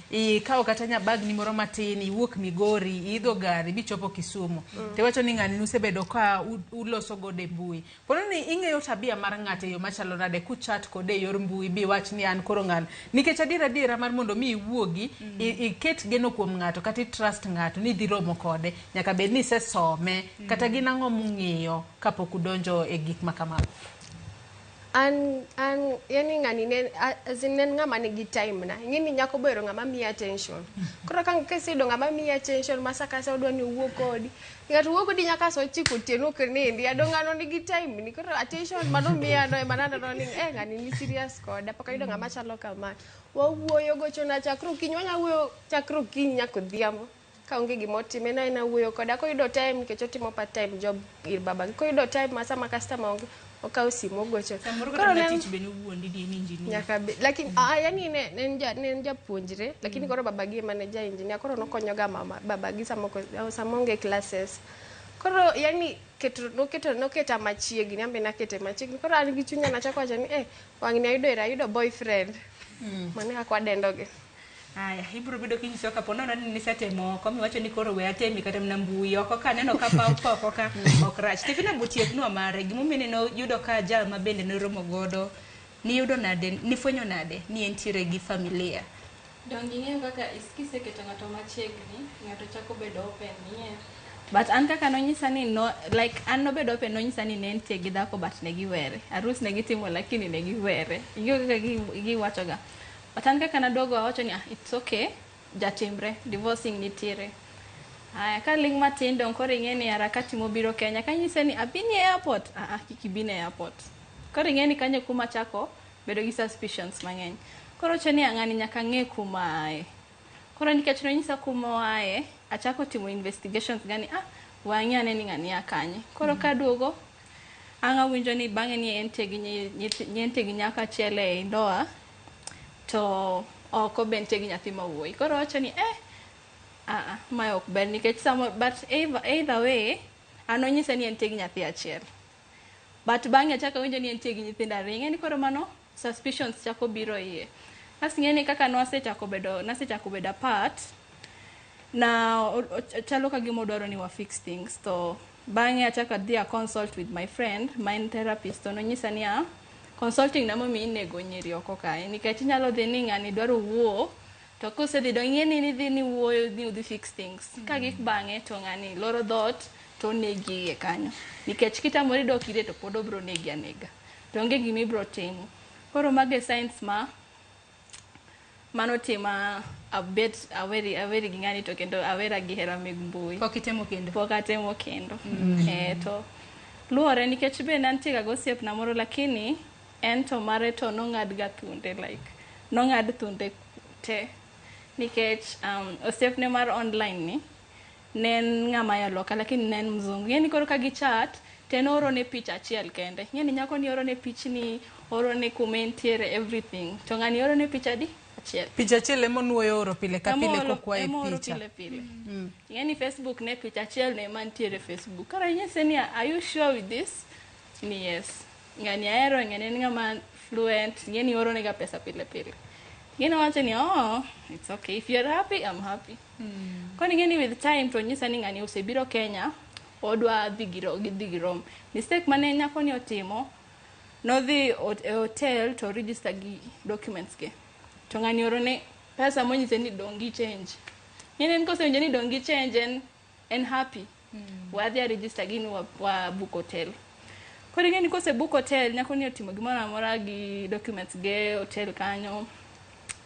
ikawo kata nyabagni moro matin, iwuok Migori, iidho gari michopo Kisumu. Tiwacho ni ng'ani nusebedo ka uloso godo e mbui. Pono ni ing'eyo tabia mar ng'ato e yo machalo nade kuchat kode e yor mbui biwach ni an koro ng'ano. Nikech adier adiera mar mondo mi iwuogi, iket geno kuom ng'ato kata i-trust ng'ato ni idhi romo kode, nyaka bed ni isesome, kata gin ang'o mung'iyo kapok udonjo e gik ma kamago. An yani ng'ani ne as in ne en ng'ama nigi time na. Ing'e ni nyako bohero ng'ama miyi attention. Koro ka kiseyudo ng'ama miyi attention ma sa ka sa odwa ni owuo kodi. Ng'ato wuo kodi nyaka sa 9 otieno ok nindi. Ado ng'ano nigi time ni. Koro attention manomiya no ema naneno ni ng'ani ni serious koda. Pok ayudo ng'ama chalo kama. Wawuoyo gochona chakre okinyi. Wanya wuoyo chakre okinyi nyaka odhiambo. Ka onge gima otimo en aena wuoyo koda. Koyudo time nikech otimo part time job ir babagi. Koyudo time ma sama customer onge okawo simu ogocho. Samoro Koro kata mana ne en- tich be nowuondi ni en engineer. nyaka be lakini yani ne en japuonjre lakini koro babagi ema ne ja engineer koro nokonyoga mama babagi sama onge classes. Koro yani noketa machiegni an be nakete machiegni. Koro an gi chunya nachako wacho ni wang'ni ayudo era ayudo boyfriend. Mano e kaka wadendogi. Aya, ibiro bedo kinyiso ka po nono ni nisetemo oko miwacho ni koro we atemi kata mana mbui oko ka aneno ka paw pa oko ka ok rach. Stephen Butieknwa mare gimomiyo ne noyudo ka jal ma bende noromo godo niyudo nade nifwenyo nade ni entiere gi familia. Donge ing'eyo kaka kiseketo ng'ato machiegni, ng'ato chako bedo open, ing'eyo. But an kaka nonyisa ni no, like an nobedo open nonyisa ni ne entie gi dhako but ne giwere. Arus ne gitimo lakini ne giwere. Ing'eyo kaka giwachoga. But an kaka naduogo awacho ni it's okay, jatimre, divorcing nitiere. Aya, ka ling' matin dong' koro ing'e ni harakati mobiro Kenya. Kanyise ni abini e airport, kik ibini e airport. Koro ing'e ni kanyo kuma chako bedo gi suspicions mang'eny. Koro wacho ni ng'ani nyaka ng'e kuma ae. Koro nikech nonyisa kuma oaye, achako timo investigations gani, wang'e ane ni ng'ani a kanye. Koro kaduogo, ang' awinjo ni bang'e ni entie gi nyako achiel e ndoa, to oko be nitie gi nyathi ma wuoyi. Koro wacho ni mae ok ber nikech samo, but either way, an onyise ni entie gi nyathi achiel. But bang'e achako awinjo ni entie gi nyithindo ariyo. Ing'e ni koro mano suspicions chako biro iye. Kasto ing'e ni kaka nasechako bedo apart, na chalo ka gima odwaro ni wa fix things. To bang'e achako adhi a consult with my friend, ma en therapist, to nonyisa ni consulting na momiyo inego nyiri oko kae. Nikech inyalo dhi ni ng'ani dwaro wuo, to kosedhi dong' ing'e ni idhi ni wuoyo ni udhi fix things. Ka gik bang'e to ng'ani loro dhoot, to onegi iye kanyo nikech kitamori dok ire to pod obro negi anega to onge gima ibro timo koro mago e signs ma manotima abet aweri aweri gi ng'ani to kendo awera gi hera meg mbui Pok itemo kendo? Pok atemo kendo. Mm. Eh, to luwore nikech be nantie ga gosiepna moro lakini en to mare to nong'ad ga thunde like nong'ad thunde te nikech osiepne mar online ni ne en ng'ama ya loka lakini ne en mzungu. Ing'e ni koro ka gichat to en oorone picha achiel kende. Ing'e ni nyako ni orone pichni, orone kuma entiere everything. To ng'ani orone picha adi? Achiel. Picha achiel ema onuoyo oro pile ka pile kokwaye Ema ooro picha. pile pile. Ing'e ni Facebook ne picha achiel ne ema nitiere Facebook. Koro inyise ni are you sure with this? Ni yes. Ng'ani ahero, ng'ani en ng'ama fluent, ing'e ni oorone ga pesa pile pile. Ing'e ni owacho ni oh, it's okay. If you're happy, I'm happy. Koro ing'e ni with time to onyisa ni ng'ani osebiro Kenya, odwa dhi gi gidhi girom. Mistake mane nyako ni otimo, nodhi e hotel to register gi documents ge. To ng'ani orone pesa monyise ni dong' gi change. Ing'e ni en kosewinjo ni dong' gi change en happy. Wadhi a register gi ni wa book hotel. Koro ing'e ni kose book hotel, nyako ni otimo gimoro amora gi documents ge hotel kanyo.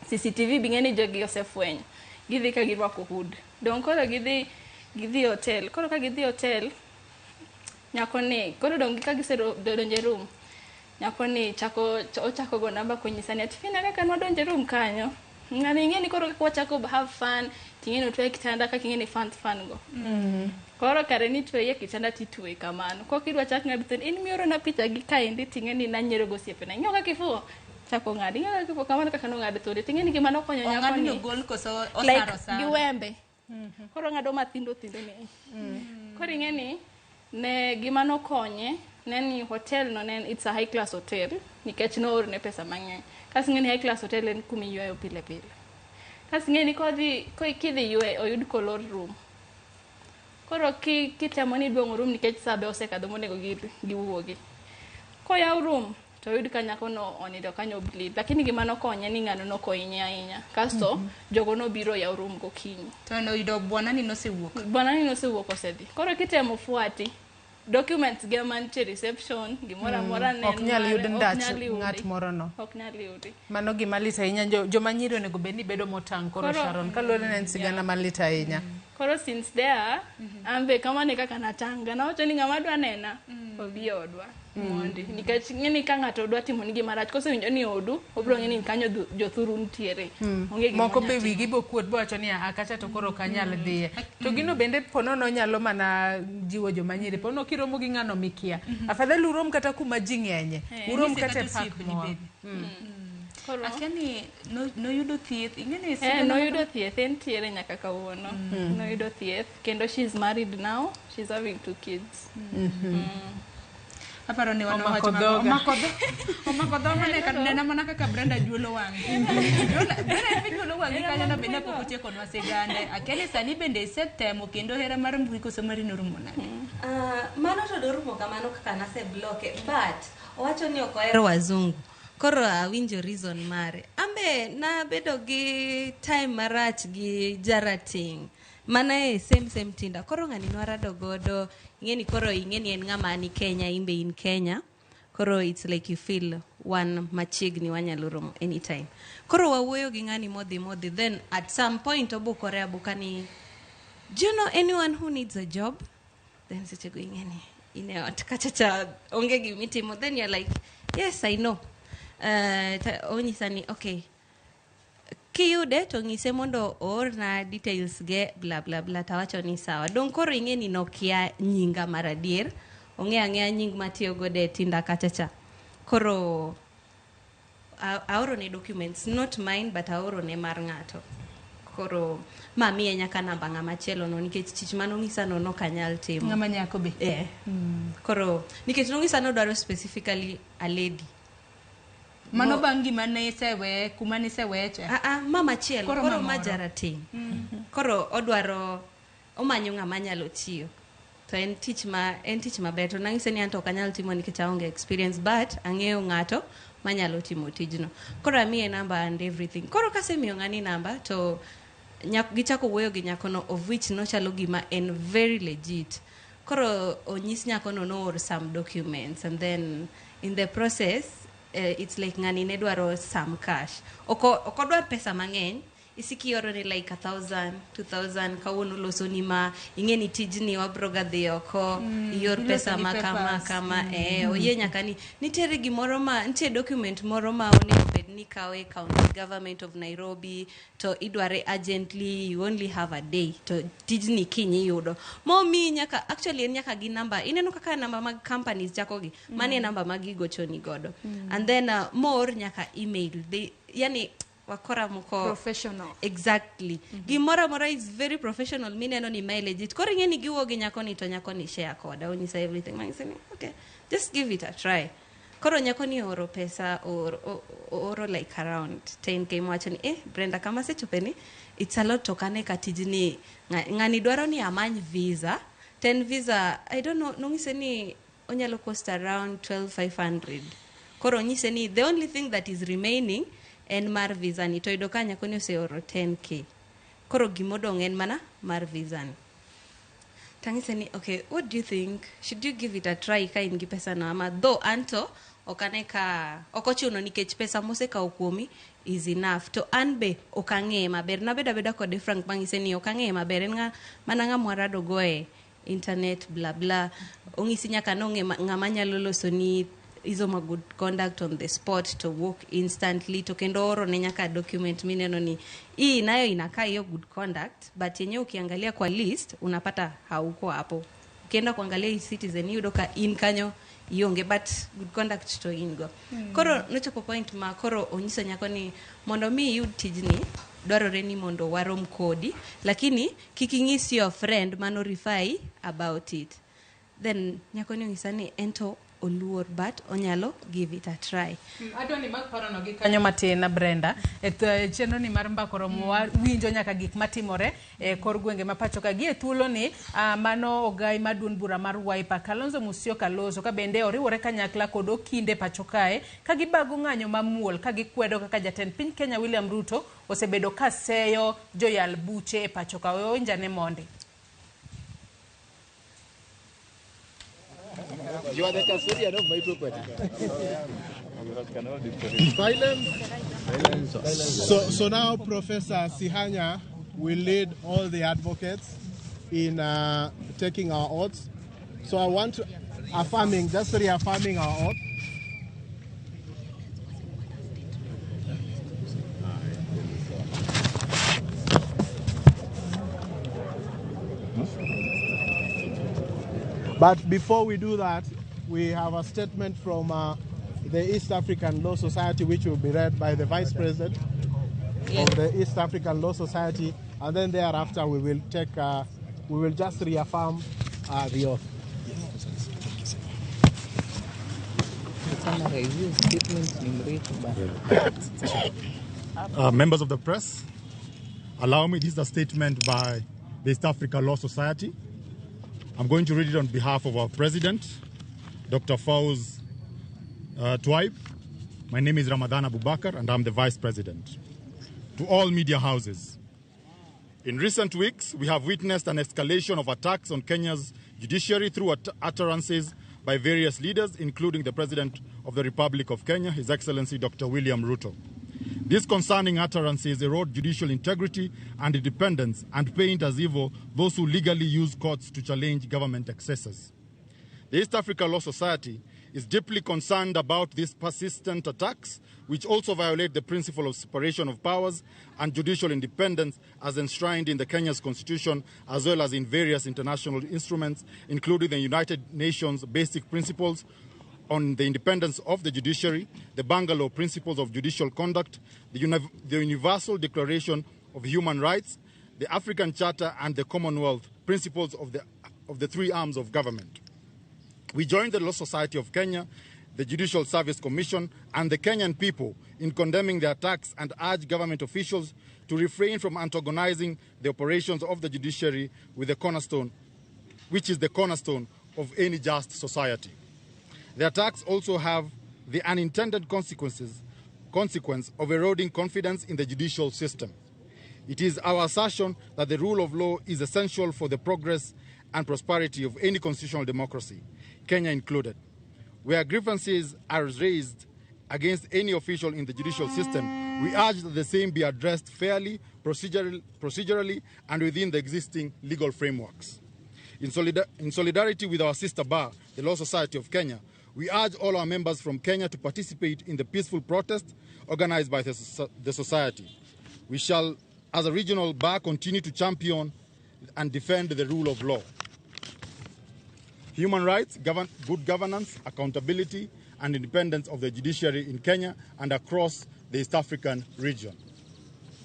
CCTV be ing'e ni jogi osefwenyo. Gidhi ka girwako hood. Dong' koro gidhi hotel. Koro ka gidhi hotel, nyako ni koro dong' ka gisedonjo e room, nyako ni chako ochako go namba konyisa ni ati Fina kaka nwadonjo e room kanyo. Ng'ani ing'e ni koro kaka wachako have fun, ting'e ni otwe e kitanda kaka ing'e ni fun fun go. Koro kare ni tweye e kitanda titweye kamano. Kok idwa chak ng'ado to in miorona picha gi kaendi ting'e ni nanyiero gosiepena. Ing'eyo kaka ifuwo? Chako ng'ado. Ing'eyo kaka ifuwo kamano kaka nong'ado thode. Ting'e ni gima nokonyo nyako Ong'adni ni ogol koso osaro like osara? gi wembe. Koro ong'ado mathindo thindo ni. Koro ing'e ni ne gima nokonye ne ni hotel no ne it's a high class hotel nikech noorne pesa mang'eny. Kasto ing'e ni high class hotel en kuma iyweyo pile pile. Kasto ing'e ni kodhi kidhi ywe oyud kolor room. Koro kitemo ni iduong'o room nikech sa be osekadho monego giwuogi. Koyaw room to oyud ka nyako no onindo kanyo bleed. Lakini gima nokonye ni ng'ano nokohinye ahinya. Kasto jogo nobiro yaw room gokinyi. To noyudo bwanani nosewuok. Bwanani nosewuok osedhi. Koro kitemo fuati documents ge mantie reception gimoro amora ne Ok nyal yud mare, ok ndach nyal yudi. ng'at moro no. Ok nyal yudi. Mano gima lit ahinya. Joma nyiri onego bed ni bedo motang' koro Sharon. Kaluwore ni en sigana malit ahinya. Koro since there, an be kamano e kaka natanga. Nawacho ni ng'ama dwa nena, obi e odwa. Mondi. Nikech ing'e ni ka ng'ato dwa timoni gima rach, kosewinjo ni odu, obiro ng'e ni kanyo jothuru nitiere. Onge gima Moko be onyal timo. wigi bokuot bowacho ni "Ah, kacha to koro ok anyal dhiye." To gino bende ponono nyalo mana jiwo joma nyiri. Ponono kiromo gi ng'ano mikia. Afadhali urom kata kuma ji ng'enye. Urom Nyise kata e kata park osiepni moro. bende. Akia ni noyudo thieth. Ing'e ni sigana Noyudo thieth, entiere nyaka kawuono. Noyudo thieth, kendo she's married now, she's having 2 kids. Aparo ni wan Omako wacho mago. dhoga. Omako dhoga ne nena mana kaka Brenda juolo wang'e. Brenda juolo wang'e kanyo no bende pok otiekonwa sigande. Akia ni sani bende isetemo kendo hera mar mbui koso mari norumo nade? Mano to norumo kamano kaka nasebloke, but owacho ni ok ohero wazungu. Koro awinjo reason mare. Ambe nabedo gi time marach gi jarateng'. Mana e same Tinder. Koro ng'ani nwarado godo, ing'e ni koro ing'e ni en ng'ama ni Kenya, in be in Kenya. Koro it's like you feel wan machiegni wanyalo romo anytime. Koro wawuoyo gi ng'ani modhi then at some point obukore abuka ni do you know anyone who needs a job? Then seche go ing'e ni in e ot kacha cha onge gimitimo. Then you're like, yes, I know. Onyisa ni okay, kiyude to ng'ise mondo oorna details ge bla bla bla, tawacho ni sawa. Dong' koro ing'e ni nokia nyinga mar adier, ong'e ang'eya nying matiyo godo e Tinder kacha cha. Koro aorone documents, not mine but aorone mar ng'ato. Koro mamiye nyaka namba ng'ama chielo no nikech tich manong'isa no nok anyal timo. Ng'ama nyako be. Koro nikech nong'isa nodwaro specifically a lady. Mano bang' gima ne isewe, kuma ne iseweche. Mama chielo, Koro koro ma mamoro. jarateng'. Koro odwaro omanyo ng'ama nyalo tiyo. To en tich maber to nang'ise ni anto ok anyal timo nikech aonge experience but ang'eyo ng'ato manyalo timo tijno. Koro amiye namba and everything. Koro kasemiyo ng'ani namba to gichako wuoyo gi nyakono of which nochalo gima en very legit. Koro onyis nyakono noor some documents and then in the process it's like ng'ani ne dwaro some cash. Ok odwar pesa mang'eny, isiki ioro ni like 1,000, 2,000, kawuono losoni ma, ing'e ni tijni wabro ga dhi oko, ior iloso pesa gi ma kama papers. kama, oyie nyaka ni nitiere gimoro ma, nitie document moro ma onego bed ni kawe county government of Nairobi, to idware urgently, you only have a day, to tijni kiny iyudo. Momiyi nyaka, actually en nyaka gi namba, ineno kaka namba mag companies chakogi, mano e namba ma gigochoni godo. And then more nyaka email, they, yani wakora moko Professional. Exactly. Gimoro amora is very professional, mineno ni mae legit. Koro ing'e ni giwuo gi nyakoni to nyakoni share koda, onyisa everything. Manyise ni, okay, just give it a try. Koro nyakoni ooro pesa, ooro like around 10K, mowacho ni, Brenda, kama asechope ni, it's a lot to ok ane ka tijni, ng'ani dwaro ni amany visa. 10 visa, I don't know, nong'ise ni onyalo cost around 12,500. Koro onyise ni the only thing that is remaining en mar visa ni, to yudo ka nyakoni oseoro 10K. Koro gimodong' en mana mar visa ni. Tang'ise ni, okay, what do you think? Should you give it a try ka in gi pesa no ama? Though anto, ok ane ka, ok ochuno nikech pesa mosekawo kuomi is enough. To an be ok ang'eye maber. Nabedo abeda kode Frank mang'ise ni ok ang'eye maber. En mana ng'ama warado go e internet, bla bla. Ong'isi nyaka nong'e ng'ama nyalo loso ni hizo ma good conduct on the spot to work instantly, to kendo oro ne nyaka document mineno ni hii nayo inakaa hiyo good conduct, but yenyewe ukiangalia kwa list unapata hauko hapo. Ukienda kuangalia hii citizen iyudo ka in kanyo ionge, but good conduct to in go. Koro nochopo point ma koro onyiso nyako ni mondo mi iyud tijni dwarore ni mondo warom kodi, lakini kik ing'is your friend mano refer about it. Then nyako ni onyisa ni ento oluor, but onyalo give it a try. Adwa ni mak parono gi kanyo matin, Brenda. E chenro ni mar Mbaka Oromo winjo nyaka gik matimore e kor gwenge ma pacho ka. Gi e thuolo ni, mano ogai mar duond bura mar Wiper, Kalonzo Musyoka loso ka bende oriwore kanyakla kod okinde pacho kae ka gibago ng'anyo mamuol ka gikwedo kaka jatend piny Kenya William Ruto osebedo ka seyo joyal buche e pacho ka. Owinjane mondi. You are the custodian of my property. Silence. So now Professor Sihanya will lead all the advocates in taking our oaths. So I want to just reaffirming our oath. But before we do that, we have a statement from the East African Law Society, which will be read by the Vice President of the East African Law Society, and then thereafter we will take, we will just reaffirm the oath. Members of the press, allow me, this is a statement by the East Africa Law Society. I'm going to read it on behalf of our president, Dr. Fauz Twaib. My name is Ramadan Abubakar, and I'm the vice president. To all media houses, in recent weeks, we have witnessed an escalation of attacks on Kenya's judiciary through utterances by various leaders, including the President of the Republic of Kenya, His Excellency Dr. William Ruto. These concerning utterances erode judicial integrity and independence and paint as evil those who legally use courts to challenge government excesses. The East Africa Law Society is deeply concerned about these persistent attacks, which also violate the principle of separation of powers and judicial independence as enshrined in the Kenya's constitution, as well as in various international instruments, including the United Nations Basic Principles on the Independence of the Judiciary, the Bangalore Principles of Judicial Conduct, the Universal Declaration of Human Rights, the African Charter, and the Commonwealth Principles of the three arms of government. We join the Law Society of Kenya, the Judicial Service Commission, and the Kenyan people in condemning the attacks and urge government officials to refrain from antagonizing the operations of the judiciary with the cornerstone, which is the cornerstone of any just society. The attacks also have the unintended consequence of eroding confidence in the judicial system. It is our assertion that the rule of law is essential for the progress and prosperity of any constitutional democracy, Kenya included. Where grievances are raised against any official in the judicial system, we urge that the same be addressed fairly, procedurally, and within the existing legal frameworks. In solidarity with our sister bar, the Law Society of Kenya, we urge all our members from Kenya to participate in the peaceful protest organized by the society. We shall, as a regional bar, continue to champion and defend the rule of law, human rights, good governance, accountability, and independence of the judiciary in Kenya and across the East African region.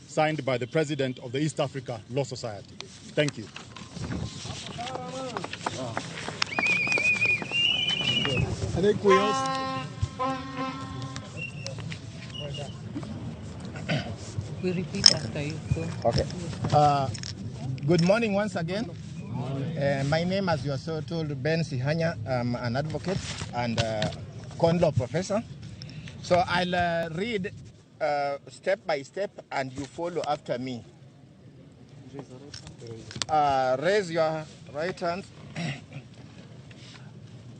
Signed by the President of the East Africa Law Society. Thank you. I think we also... We repeat after you. So. Okay. Good morning once again. My name, as you are so told, Ben Sihanya. I'm an advocate and con law professor. So I'll read step by step and you follow after me. Raise your right hand.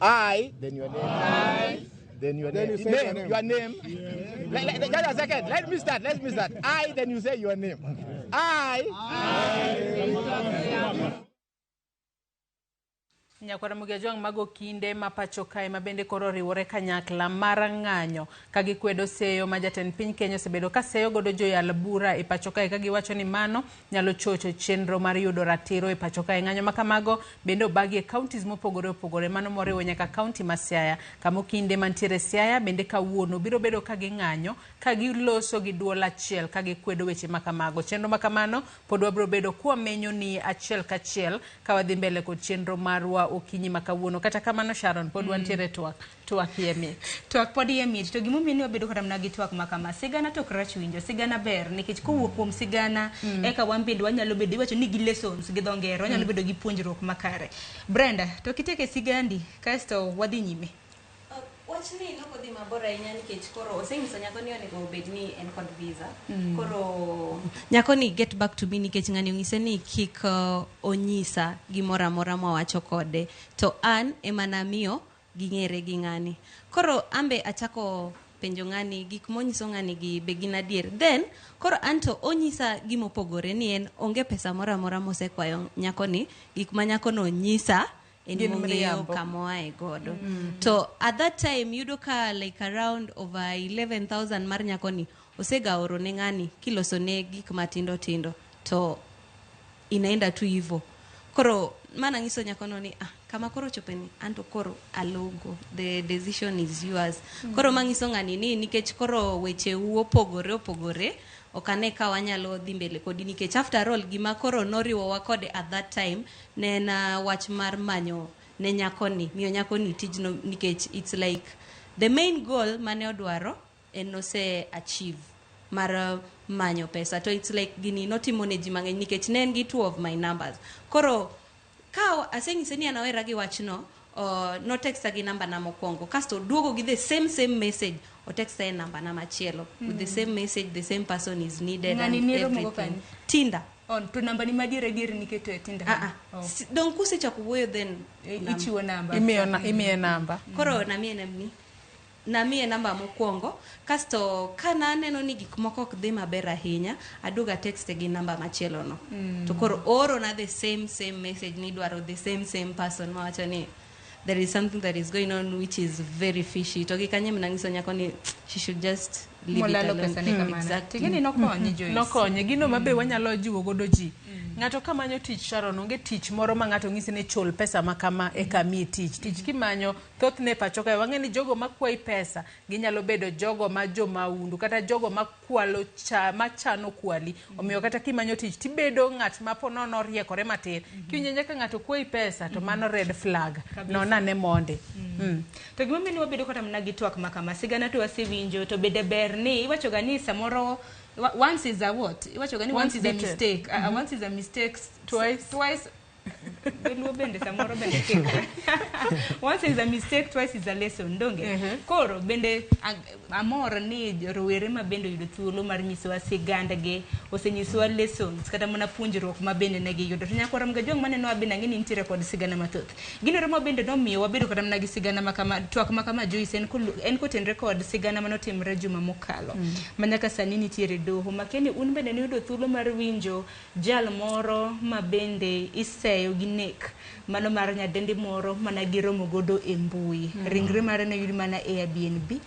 I, then your name. I, then your then name. You say name, your name. Your name. Yeah. Just a second. Let me start. Let me start. I, then you say your name. I. Nyakwara Mugejwang' mago kinde ma pacho kae ma bende koro oriwore kanyakla mar ng'anyo ka gikwedo seyo ma jatend piny Kenya osebedo ka seyo godo joyal bura e pacho kae ka giwacho ni mano nyalo chocho chenro mar yudo ratiro e pacho kae. Ng'anyo ma kamago bende obagi e counties mopogore opogore, mano moriwo nyaka county ma Siaya, kama okinde mantiere Siaya bende kawuono biro bedo ka ging'anyo ka giloso gi duol achiel ka gikwedo weche ma kamago. Chenro ma kamano pod wabiro bedo kwamenyo ni achiel kachiel ka wadhi mbele kod chenro marwa okinyi ma kawuono. Kata kamano Sharon, pod wantiere twak iye mit. Twak pod iye mit. To gimomiyo ni wabedo kata mana gi twak ma kama, sigana to ok rach winjo, sigana ber nikech kowuok kuom sigana eka wan bende wanyalo bedo, iwacho ni gi lessons gi dho ngere, wanyalo bedo gi puonjruok makare. Brenda, to kiteke sigandi kasto wadhi nyime. Wachni nokodhi mabor ahinya nikech koro osenyiso nyako ni onego obed ni en kod visa. Koro nyako ni get back to me nikech ng'ani onyise ni kik onyisa gimoro amora mawacho kode, to an ema namiyo ging'ere gi ng'ani. Koro ambe achako penjo ng'ani gik monyiso ng'ani gi be gin adier. Then koro anto onyisa gimopogore ni en onge pesa moro amora mosekwayo nyako ni, gik ma nyako no nyisa en Gin mong'eyo miriambo. kamoae godo. To at that time yudo ka like around over 11,000 mar nyakoni osega oro ne ng'ani kiloso ne gik matindo tindo to inaenda tu hivyo. Koro mana nyiso nyakono ni kama koro chopeni anto koro alogo, the decision is yours. Koro manyiso ng'ani ni nikech koro weche u opogore opogore, ok ane ka wanyalo dhi mbele kodi nikech after all gima koro noriwowa kode at that time ne en wach mar manyo ne nyakoni, miyo nyakoni tijno nikech it's like the main goal mane odwaro en nose achieve mar manyo pesa, to it's like gini notimo ne ji mang'eny nikech ne en gi two of my numbers. Koro ka aseng'ise ni an awera gi wachno, notexta gi namba na mokwongo kasto duogo gi the same message, otexta e namba na machielo with the same message, the same person is needed Ng'ani and niromogo everything. kanye? Tinder. On, to namba ni madier adier niketo e Tinder? Ah. Dong kusechako wuoyo then Ichiwo namba. Imiye namba. Koro namiye nambni, namiye namba mokwongo kasto ka naneno ni gik moko ok dhi maber ahinya, aduogo atexte gi namba machielo no. To koro oorona the same message ni idwaro the same person, mawacho ni there is something that is going on which is very fishy. To gi kanye mananyiso nyako ni she should just leave it Molalo alone. pesa ne kamano. Exactly. Ting'eni nokonye, Joyce. Nokonye. Gino mabe wanyalo jiwo godo ji. Ng'ato kamanyo tich, Sharon, onge tich moro ma ng'ato ng'isi ni chul pesa ma kama eka miyi tich. Tich kimanyo thothne pacho kae wang'e ni jogo makwayi pesa ginyalo bedo jogo ma jomaundu kata jogo makwalo machano kwali. Omiyo kata kimanyo tich tibedo ng'at ma po nono oriekore matin. Kiwinjo nyaka ng'ato kwayi pesa to mano red flag. Kabisa. Nonane monde. To gimomiyo ni wabedo kata mana gi twak ma kama, sigana to wasewinjo, to bende ber ni iwacho ga ni samoro once is a what? Iwacho ga ni once is a Once bitten. mistake. Once is a mistake. Twice. Twice. Dholuo bende samoro bende kikre. Once is a mistake, twice is a lesson, donge? Koro bende amor ni rowere ma bende oyudo thuolo mar nyisowa sigandgi, osenyisowa lessons kata mana puonjruok ma bende ne giyudo. To nyakwara Mgajwang' manenowa bende ang'e ni nitiere kod sigana mathoth. Gino ma bende nomiyo wabedo kata mana gi sigana ma kama, twak ma kama Joyce en kotenre kod sigana manotimre juma mokalo. Ma nyaka sani nitiere doho. Makeni un bende nuyudo thuolo mar winjo jal moro ma bende iseyo gi nek mano mar nyadendi moro mana giromo godo e mbui. Ringre mare noyud mana Airbnb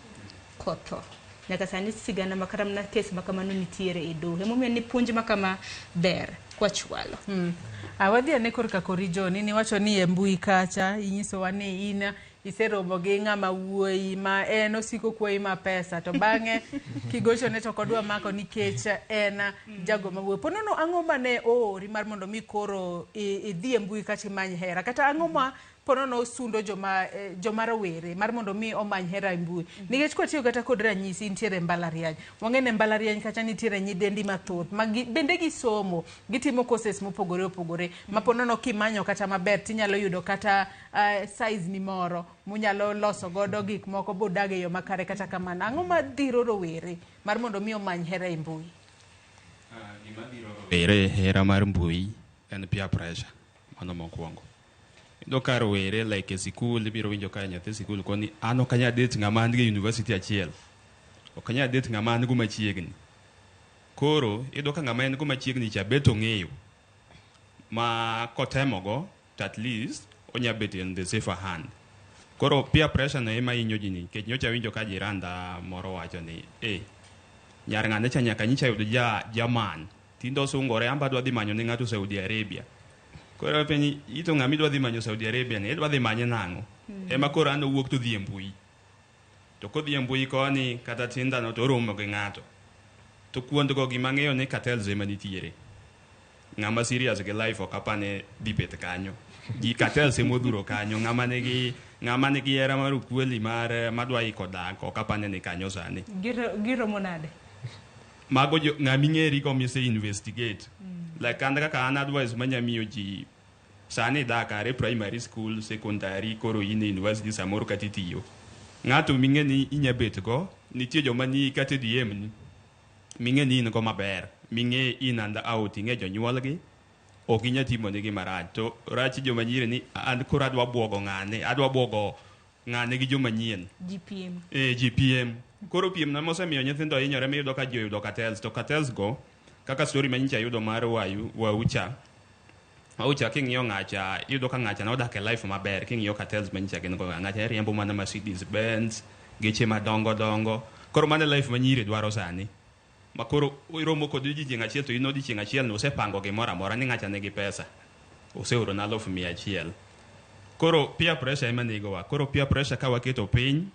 kotho. Nyaka sani sigana ma kata mana kes ma kamano nitiere e doho. Emomiyo ni puonj ma kama ber kwachwalo. Wadhi ane korka kori John, in iwacho ni e mbui kacha inyisowa ni in iseromo gi ng'ama wuoyi ma en osiko kwayi ma pesa to bang'e kigochone to ok odwa mako nikech en jago ma wuoyi. Ponono ang'o mane oori mar mondo mi koro idhi e mbui kacha imany hera kata ang'o ma ponono osundo joma rowere mar mondo mi omany hera e mbui. Nikech kwatiyo kata kod ranyisi nitiere mbalariany. Wang'e ni mbalariany kacha nitiere nyidendi mathoth ma bende gisomo, gitimo courses mopogore opogore ma ponono kimanyo kata maber tinyalo yudo kata size ni moro munyalo loso godo gik moko budag e yo makare. Kata kamano ang'o madhiro rowere mar mondo mi omany hera e mbui? Gima dhiro rowere hera mar mbui en peer pressure, mano mokwongo. Iyudo ka rowere like e sikul ibiro winjo ka nyathi sikul koni an ok anyal date ng'ama an go e university achiel. Ok anyal date ng'ama an go machiegni. Koro iyudo ka ng'ama en go machiegni cha bet ong'eyo ma kotemogo to at least onya bet in the safer hand. Koro peer pressure no ema hinyo ji nikech nyocha awinjo ka jiranda moro wacho ni nyar ng'ane cha nyaka nyicha yud jaman tinde osungore amba adwa dhi manyo ne ng'ato Saudi Arabia. Koro apenji ito ng'ama idwa dhi manyo Saudi Arabia ni idwa dhi manye nang'o? Ema koro an owuok to dhi e mbui. To kodhi e mbui koni kata Tinder no to oromo gi ng'ato. To kuondgo gima ang'eyo ni cartels ema nitiere. Ng'ama serious gi life ok apani dhi bet kanyo. Ji cartels ema odhuro kanyo. Ng'ama nigi hera mar ukweli mar madwa iko dak ok apani ni kanyo sani. Giromo nade? Mago ng'ama ing'eri go mise investigate. Like an kaka an advice manya miyo ji sani dak are primary school, secondary, koro in e university samoro kata itiyo. Ng'ato ming'e ni inya bet go, nitie joma ni kata e DM ni, ming'e ni in go maber, ming'e in and out, ing'e jonyuolgi, ok inya timo negi marach. To rach joma nyiri ni an koro adwa buogo ng'ane, adwa buogo ng'ane gi joma nyien. GPM. GPM. Koro piem na mosemiyo nyithindo hinyore miyudo ka ji oyudo cartels. To cartels go, kaka story ma nyicha ayudo mar Waucha. Waucha king'iyo ng'acha, iyudo ka ng'acha nodak e life maber, king'iyo cartels ma nyicha gin go, ng'acha riembo mana Mercedes Benz, geche madongo dongo. Koro mano e life ma nyiri dwaro sani. Ma koro iromo kod ji chieng' achiel to in odiochieng' achiel no osepango gimoro amora ni ng'acha nigi pesa. Oseoro na 100,000. Koro peer pressure ema negowa. Koro peer pressure ka waketo piny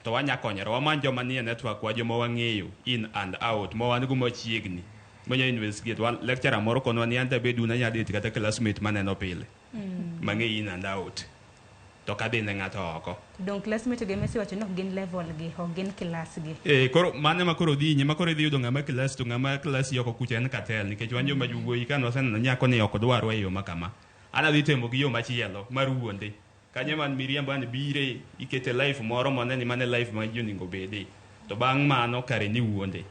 to wanya konyore. Wamany joma nie network wa, joma wang'eyo in and out, ma wan go machiegni. Manya investigate. Wan lecturer moro konwa ni an tabedu na nyadit kata classmate maneno pile. Mang'e in and out. To kadhi ne ng'ato oko. Dong classmate ge mesi wacho ni ok gin level gi, ok gin class gi. Koro mano ema koro dhi nyime, koro idhi yudo ng'ama class to ng'ama class oko kucha en cartel nikech wan joma jowuoyi ka nwaseneno nyako ni ok dwarwa e yo ma kama. An adhi temo gi yo machielo mar wuonde. Kanyo man miriambo an bire ikete life moro mone ni mane life ma ji onego obede. To bang' mano kare ni wuonde.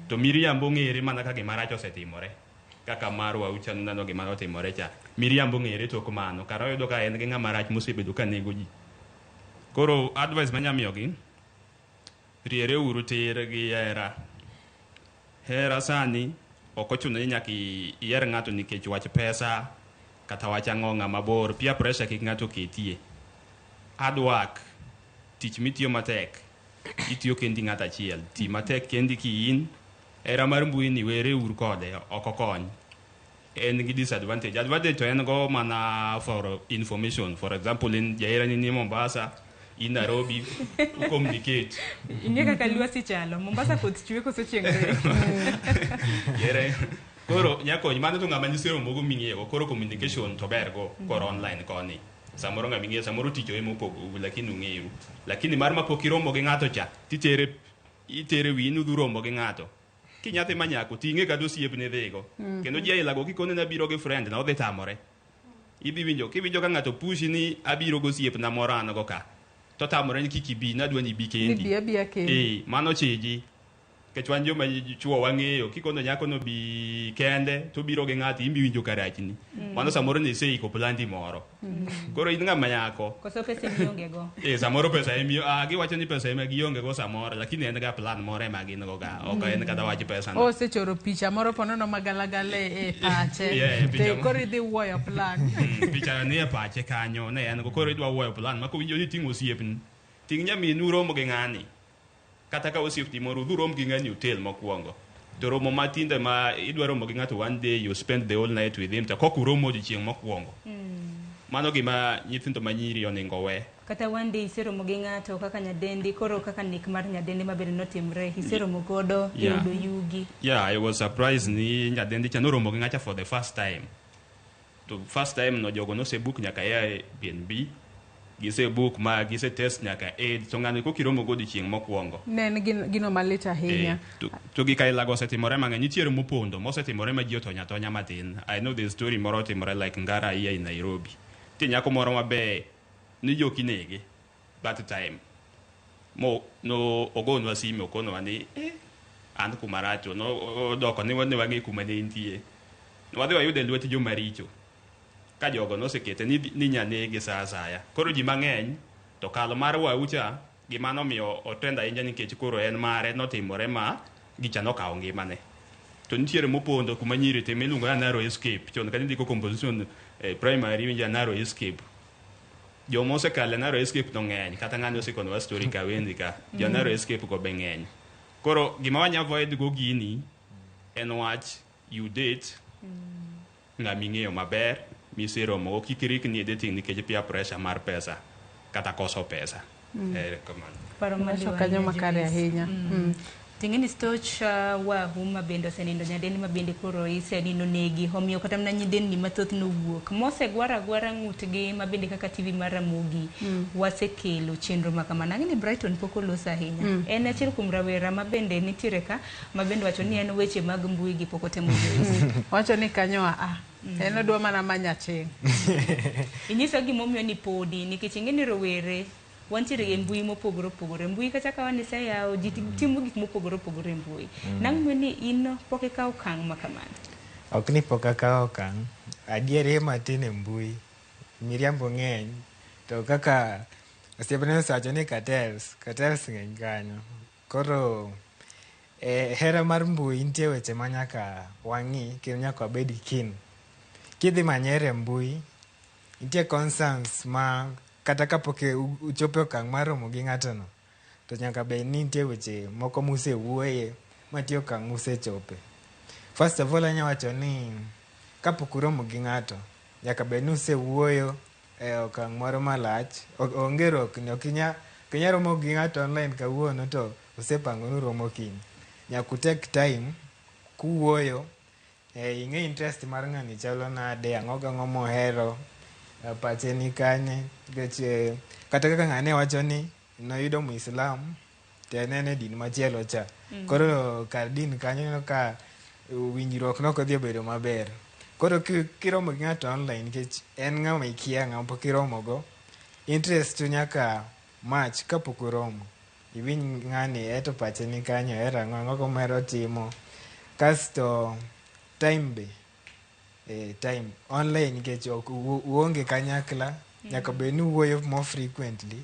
To miriambo ng'ere mana ka gima rach osetimore. Kaka mar Waucha nuneno gima notimore cha. Miriambo ng'ere tok mano. Kara oyudo ka en gi ng'ama rach mosebedo ka nego ji. Koro advice manya miyogi, riere uru tir gi hera. Hera sani ok ochuno ni nyaka iher ng'ato nikech wach pesa kata wach ang'o ng'ama bor. Peer pressure kik ng'ato ketie. Hard work, tich mitiyo matek, itiyo kendi ng'ato achiel. Ti matek kendi ki in. Hera mar mbui ni were uru kode, ok okony. En gi disadvantage. Advantage to en go mana for information. For example, in jahera ni Mombasa, in Nairobi, u communicate. Ing'e kaka lwasi chalo. Mombasa koth chwe koso chieng' rieny? Jahera koro nyakony mano to ng'ama nyiseromo go ming'eyo koro communication to ber go koro online koni. Samoro ng'ama ing'eyo, samoro tich ema opogou lakini ung'eyo. Lakini mar mapok iromo gi ng'ato cha, titere itere wiyi ni udhi romo gi ng'ato. Kinyathi ma nyako ting'e kata osiepne dhigo. Kendo ji aila go kikone na biro gi friend na odhi tamore. Idhi winjo, kiwinjo ka ng'ato pushi ni abiro gosiepna moro an go ka. To tamore ni kik ibi, nadwa ni ibi Ni kendi. bi abiya kendi. Eh, mano chiji. Nikech wan joma chuo wang'eyo, kikono nyako no bi kende, to biro gi ng'ato, in be iwinjo ka rachni. Mano samoro ne iseiko plandi moro. Koro in ng'ama nyako. Koso pesa mionge go. Eh, samoro pesa emi, ah, giwacho ni pesa ema gionge go samoro, lakini en ga plan moro ema gin go ga. Ok en kata wach pesa no. Osechoro picha moro ponono magalagala e pache. Yeah, picha To mo- koro idhi wuoyo plan. Picha ni e pache kanyo, ne en go koro idwa wuoyo plan, ma kowinjo ni ting'o osiepni. Ting' nyaminu romo gi ng'ani. Kata ka osiepni moro, udhi urom gi ng'ani e hotel mokwongo. To romo matinde ma idwa romo gi ng'ato one day, you spend the whole night with him, to kok uromo odiochieng' mokwongo. Mano gima nyithindo manyiri onego we. Kata one day iseromo gi ng'ato kaka nyadendi, koro kaka nek mar nyadendi mabende notimre, iseromo godo, Yeah. iyudo yugi. Yeah, I was surprised ni nyadendi cha noromo gi ng'acha for the first time. To first time no jogo nosebook nyaka Airbnb, gisebook ma gisetest nyaka AIDS, to ng'ani koka iromo go odiochieng' mokwongo. Ne en gino malit ahinya. Eh, to gik ailago osetimore mang'eny nitiere mopondo mosetimore ma ji otonya atonya matin I know the story moro otimore like Ngara iya in Nairobi nitie nyako moro maber ni joki nege that time mo no ogonwa sime okonwa ni eh, an kuma rach to no odoko ni ne wang'e kuma ne entie wadhi wayude e lwet joma richo ka jogo nosekete ni nyanege sa asaya koro ji mang'eny to kalo mar waucha gima nomiyo otrend ahinya nikech koro en mare notimore ma gicha nokawo ngimane to nitiere mopondo kuma nyiri timo iluongo ni narrow escape chon kane indiko composition primary iwinjo narrow escape joma osekalo e narrow escape to ng'eny kata ng'ani osekonowa story ka wendi ka jo narrow escape go be ng'eny koro gima wanya avoid go gini en wach you date ng'ama ing'eyo maber miseromogo kik irikni e dating nikech peer pressure mar pesa kata koso pesa. Kamano. Paro Wacho maliw kanyo ahinya, makare Joyce. ahinya. Ting'e ni stoch wahu ma bende osenindo nyadendi ma bende koro isenindo negi omiyo kata mana nyidendi mathoth nowuok mosegwaro agwara ng'utgi ma bende kaka TV mar Ramogi wasekelo chenro ma kamano. Ang'e ni Brighton pok oloso ahinya. En achiel kuom rawera ma bende nitiere ka ma bende wacho ni en weche mag mbui gi pok otemo Joyce. Wacho ni kanyo a. En odwa mana manyo aching'. Inyisa gimomiyo ni podi nikech ing'e ni rowere wantiere e mbui mopogore opogore. Mbui kata ka wan iseyawo ji timo gik mopogore opogore e mbui. Nang'o ni in pok ikawo okang' ma kamano? Ok ni pok akawo okang'. Adieri matin e mbui. Miriambo ng'eny. To kaka osiepne osewacho ni cartels, cartels ng'eny kanyo. Koro hera mar mbui nitie weche ma nyaka wang'i kendo nyaka wabed keen. Kidhi manyo hera e mbui, nitie concerns ma kata kapok uchopo e okang' mar romo gi ng'ato no, to nyaka bed ni nitie weche moko musewuoye mantie okang' musechope. First of all anya wacho ni kapok uromo gi ng'ato, nyaka bed ni usewuoyo e okang' moro malach. Onge rokni, ok inya romo gi ng'ato online kawuono to usepango ni uromo kiny. Nyaka u take time kuwuoyo, ing'e interest mar ng'ani chalo nade, ang'o gang'o mohero, pache ni kanye. Nikech kata kaka ng'ane wacho ni noyudo Muislam to en e din machielo cha. Koro kar din kanyo ineno ka winjruok nok odhi obedo maber. Koro kiromo gi ng'ato online nikech en ng'ama ikia, ng'ama pok iromo go, interest tu nyaka match kapok uromo. Iwinj ng'ani eto pache ni kanye, ohero ang'o, ang'o mohero timo. Kasto time be, time online nikech ok uonge kanyakla, nyaka bed ni uwuoyo more frequently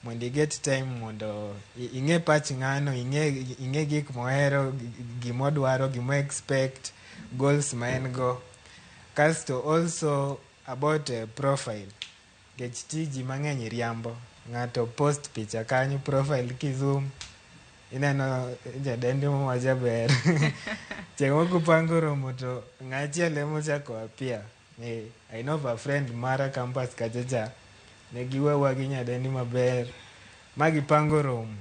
mondo i get time mondo ing'e pach ng'ano, ing'e gik mohero, gimodwaro, gimo expect, goals ma en go. Kasto also about profile, nikech ti ji mang'eny riambo. Ng'ato post picha kanyo, profile kizoom, ineno jadendi majaber. Chieng' moko kupango romo to ng'achiel emochako appear. I know of a friend mara campus kacha cha, ne giwewa gi nyadendi maber, ma gipango romo.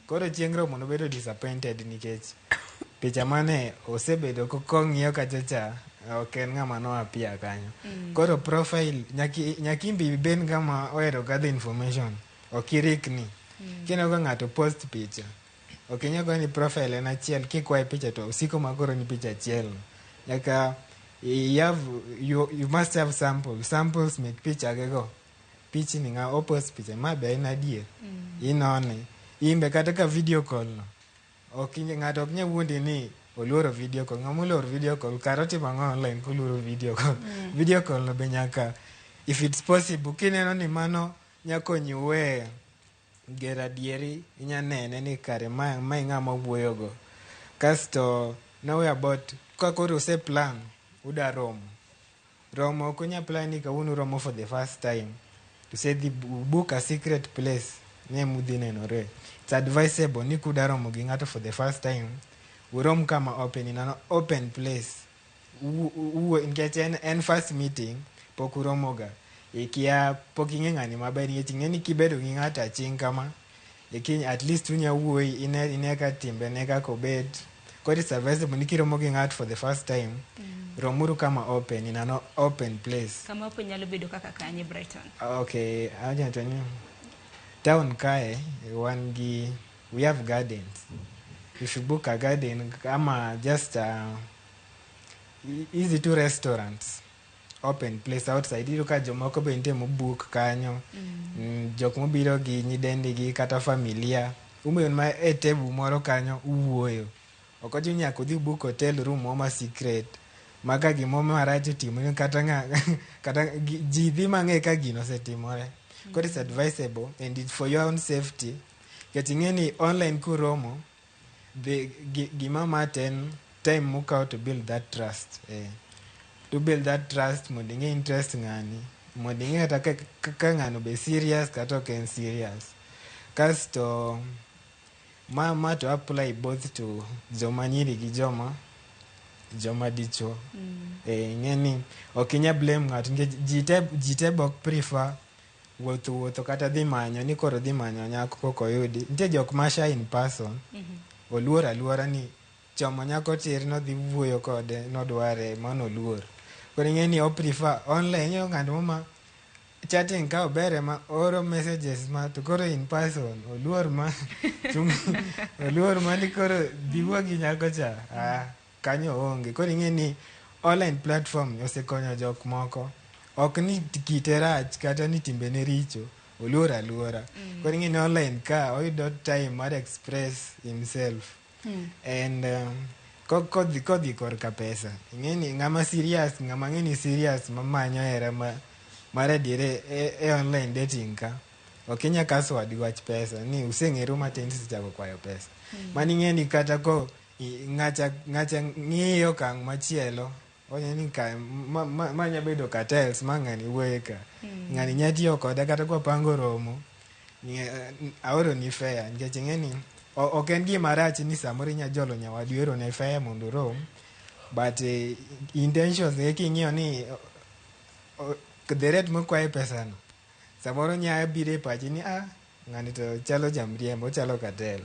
Koro chieng' romo nobedo disappointed nikech picha mane osebedo kong'iyo kacha cha, ok en ng'ama no appear kanyo. Koro profile, nyaka in be ibed ng'ama ohero gather information, ok irikni. Kineno ka ng'ato post picha, ok inyal goyo ni profile en achiel, kikwaye picha to osiko makoro ni picha achiel. Nyaka You have, you must have samples. Samples mek picha go. Pichni ng'a opost picha ma be en adier. Inone. Imbe kata ka video call no. Ok ng'ato ok nyal wuondi ni oluoro video call. Ng'ama oluoro video call kar otimo ang'o online koluoro video call. Video call no be nyaka, if it's possible, kineno ni mano nyakonyi we gero adieri, inya nene ni kare ma e ng'ama wuoyogo. Kasto nowe about ka koro use plan uda romo. Romo ok unya plan ni kawuono uromo for the first time. To say dhi book a secret place ne mudhi nenore. It's advisable ni kuda romo gi ng'ato for the first time, urom kama open, in an open place. Nikech en first meeting, pok uromoga. Ikia pok ing'e ng'ani maber nikech ing'e ni kibedo gi ng'ato aching' kama, ikiny at least unya wuoyi ine ka timbene kaka obet. Koro it's advisable ni kiromo gi ng'ato for the first time, romuru kama open, in an open place. Kama open nyalo bedo kaka kanye, Brighton? Okay, awacho ni town kae wan gi, we have gardens. If you book a garden ama just easy two restaurants, open place outside. Iyudo ka jomoko be nitie mobook kanyo. Jok mobiro gi nyidendigi kata familia. Ubedo ma e table moro kanyo uwuoyo. Ok ochuno ni nyaka udhi book hotel room moro ma secret. Ma ka gimoro marach otimore kata ng'a kata ji dhi mang'e ka gino osetimore. Koro it's advisable and it's for your own safety. Nikech ing'e ni online kuromo, the gima matter en time mukawo to build that trust. To build that trust mondo ing'e interest ng'ani, mondo ing'e kata ka ng'ano be serious kata ok en serious. Kasto ma to apply both to joma nyiri gi joma dichuo. Ing'e ni ok inya blame ng'ato nikech ji te be ok prefer wuotho kata dhi manyo ni koro dhi manyo nyako kok oyudi. Nitie jok ma shy in person. Oluor aluora ni chomo nyako tir nodhi wuoyo kode nodware mano oluor. Koro ing'e ni o prefer online. Ing'eyo ng'at mo ma chatting ka ober ema oro messages ma to koro in person oluor ma oluor ma ni koro dhi wuo gi nyako cha, ah, kanyo oonge. Koro ing'e ni online platform osekonyo jok moko. Ok ni kite rach kata ni timbene richo, oluor aluora. Koro ing'e ni online ka oyudo time mar express himself. And kodhi korka pesa, ing'e ni ng'ama serious, ng'ama ng'e ni serious mamanyo hera ma mar adier e online dating ka, ok inya kaso wadgi wach pesa ni useng'eru matin tisechako kwayo pesa. Mano ing'e ni kata ko ng'acha ng'iyo okang' machielo, oneno ni ka ma nya bedo cartels ma ng'ani wuoye ka. Ng'ani nya tiyo koda kata kwapango romo, aoro ni fare nikech ing'e ni ok en gima rach ni samoro inya jolo nyawadu ioro ne fare mondo urom, but intentions ge king'iyo ni the rate mokwaye pesa no, samoro nya biro e pachi ni ah, ng'ani to chalo jamriembo, ochalo cartel.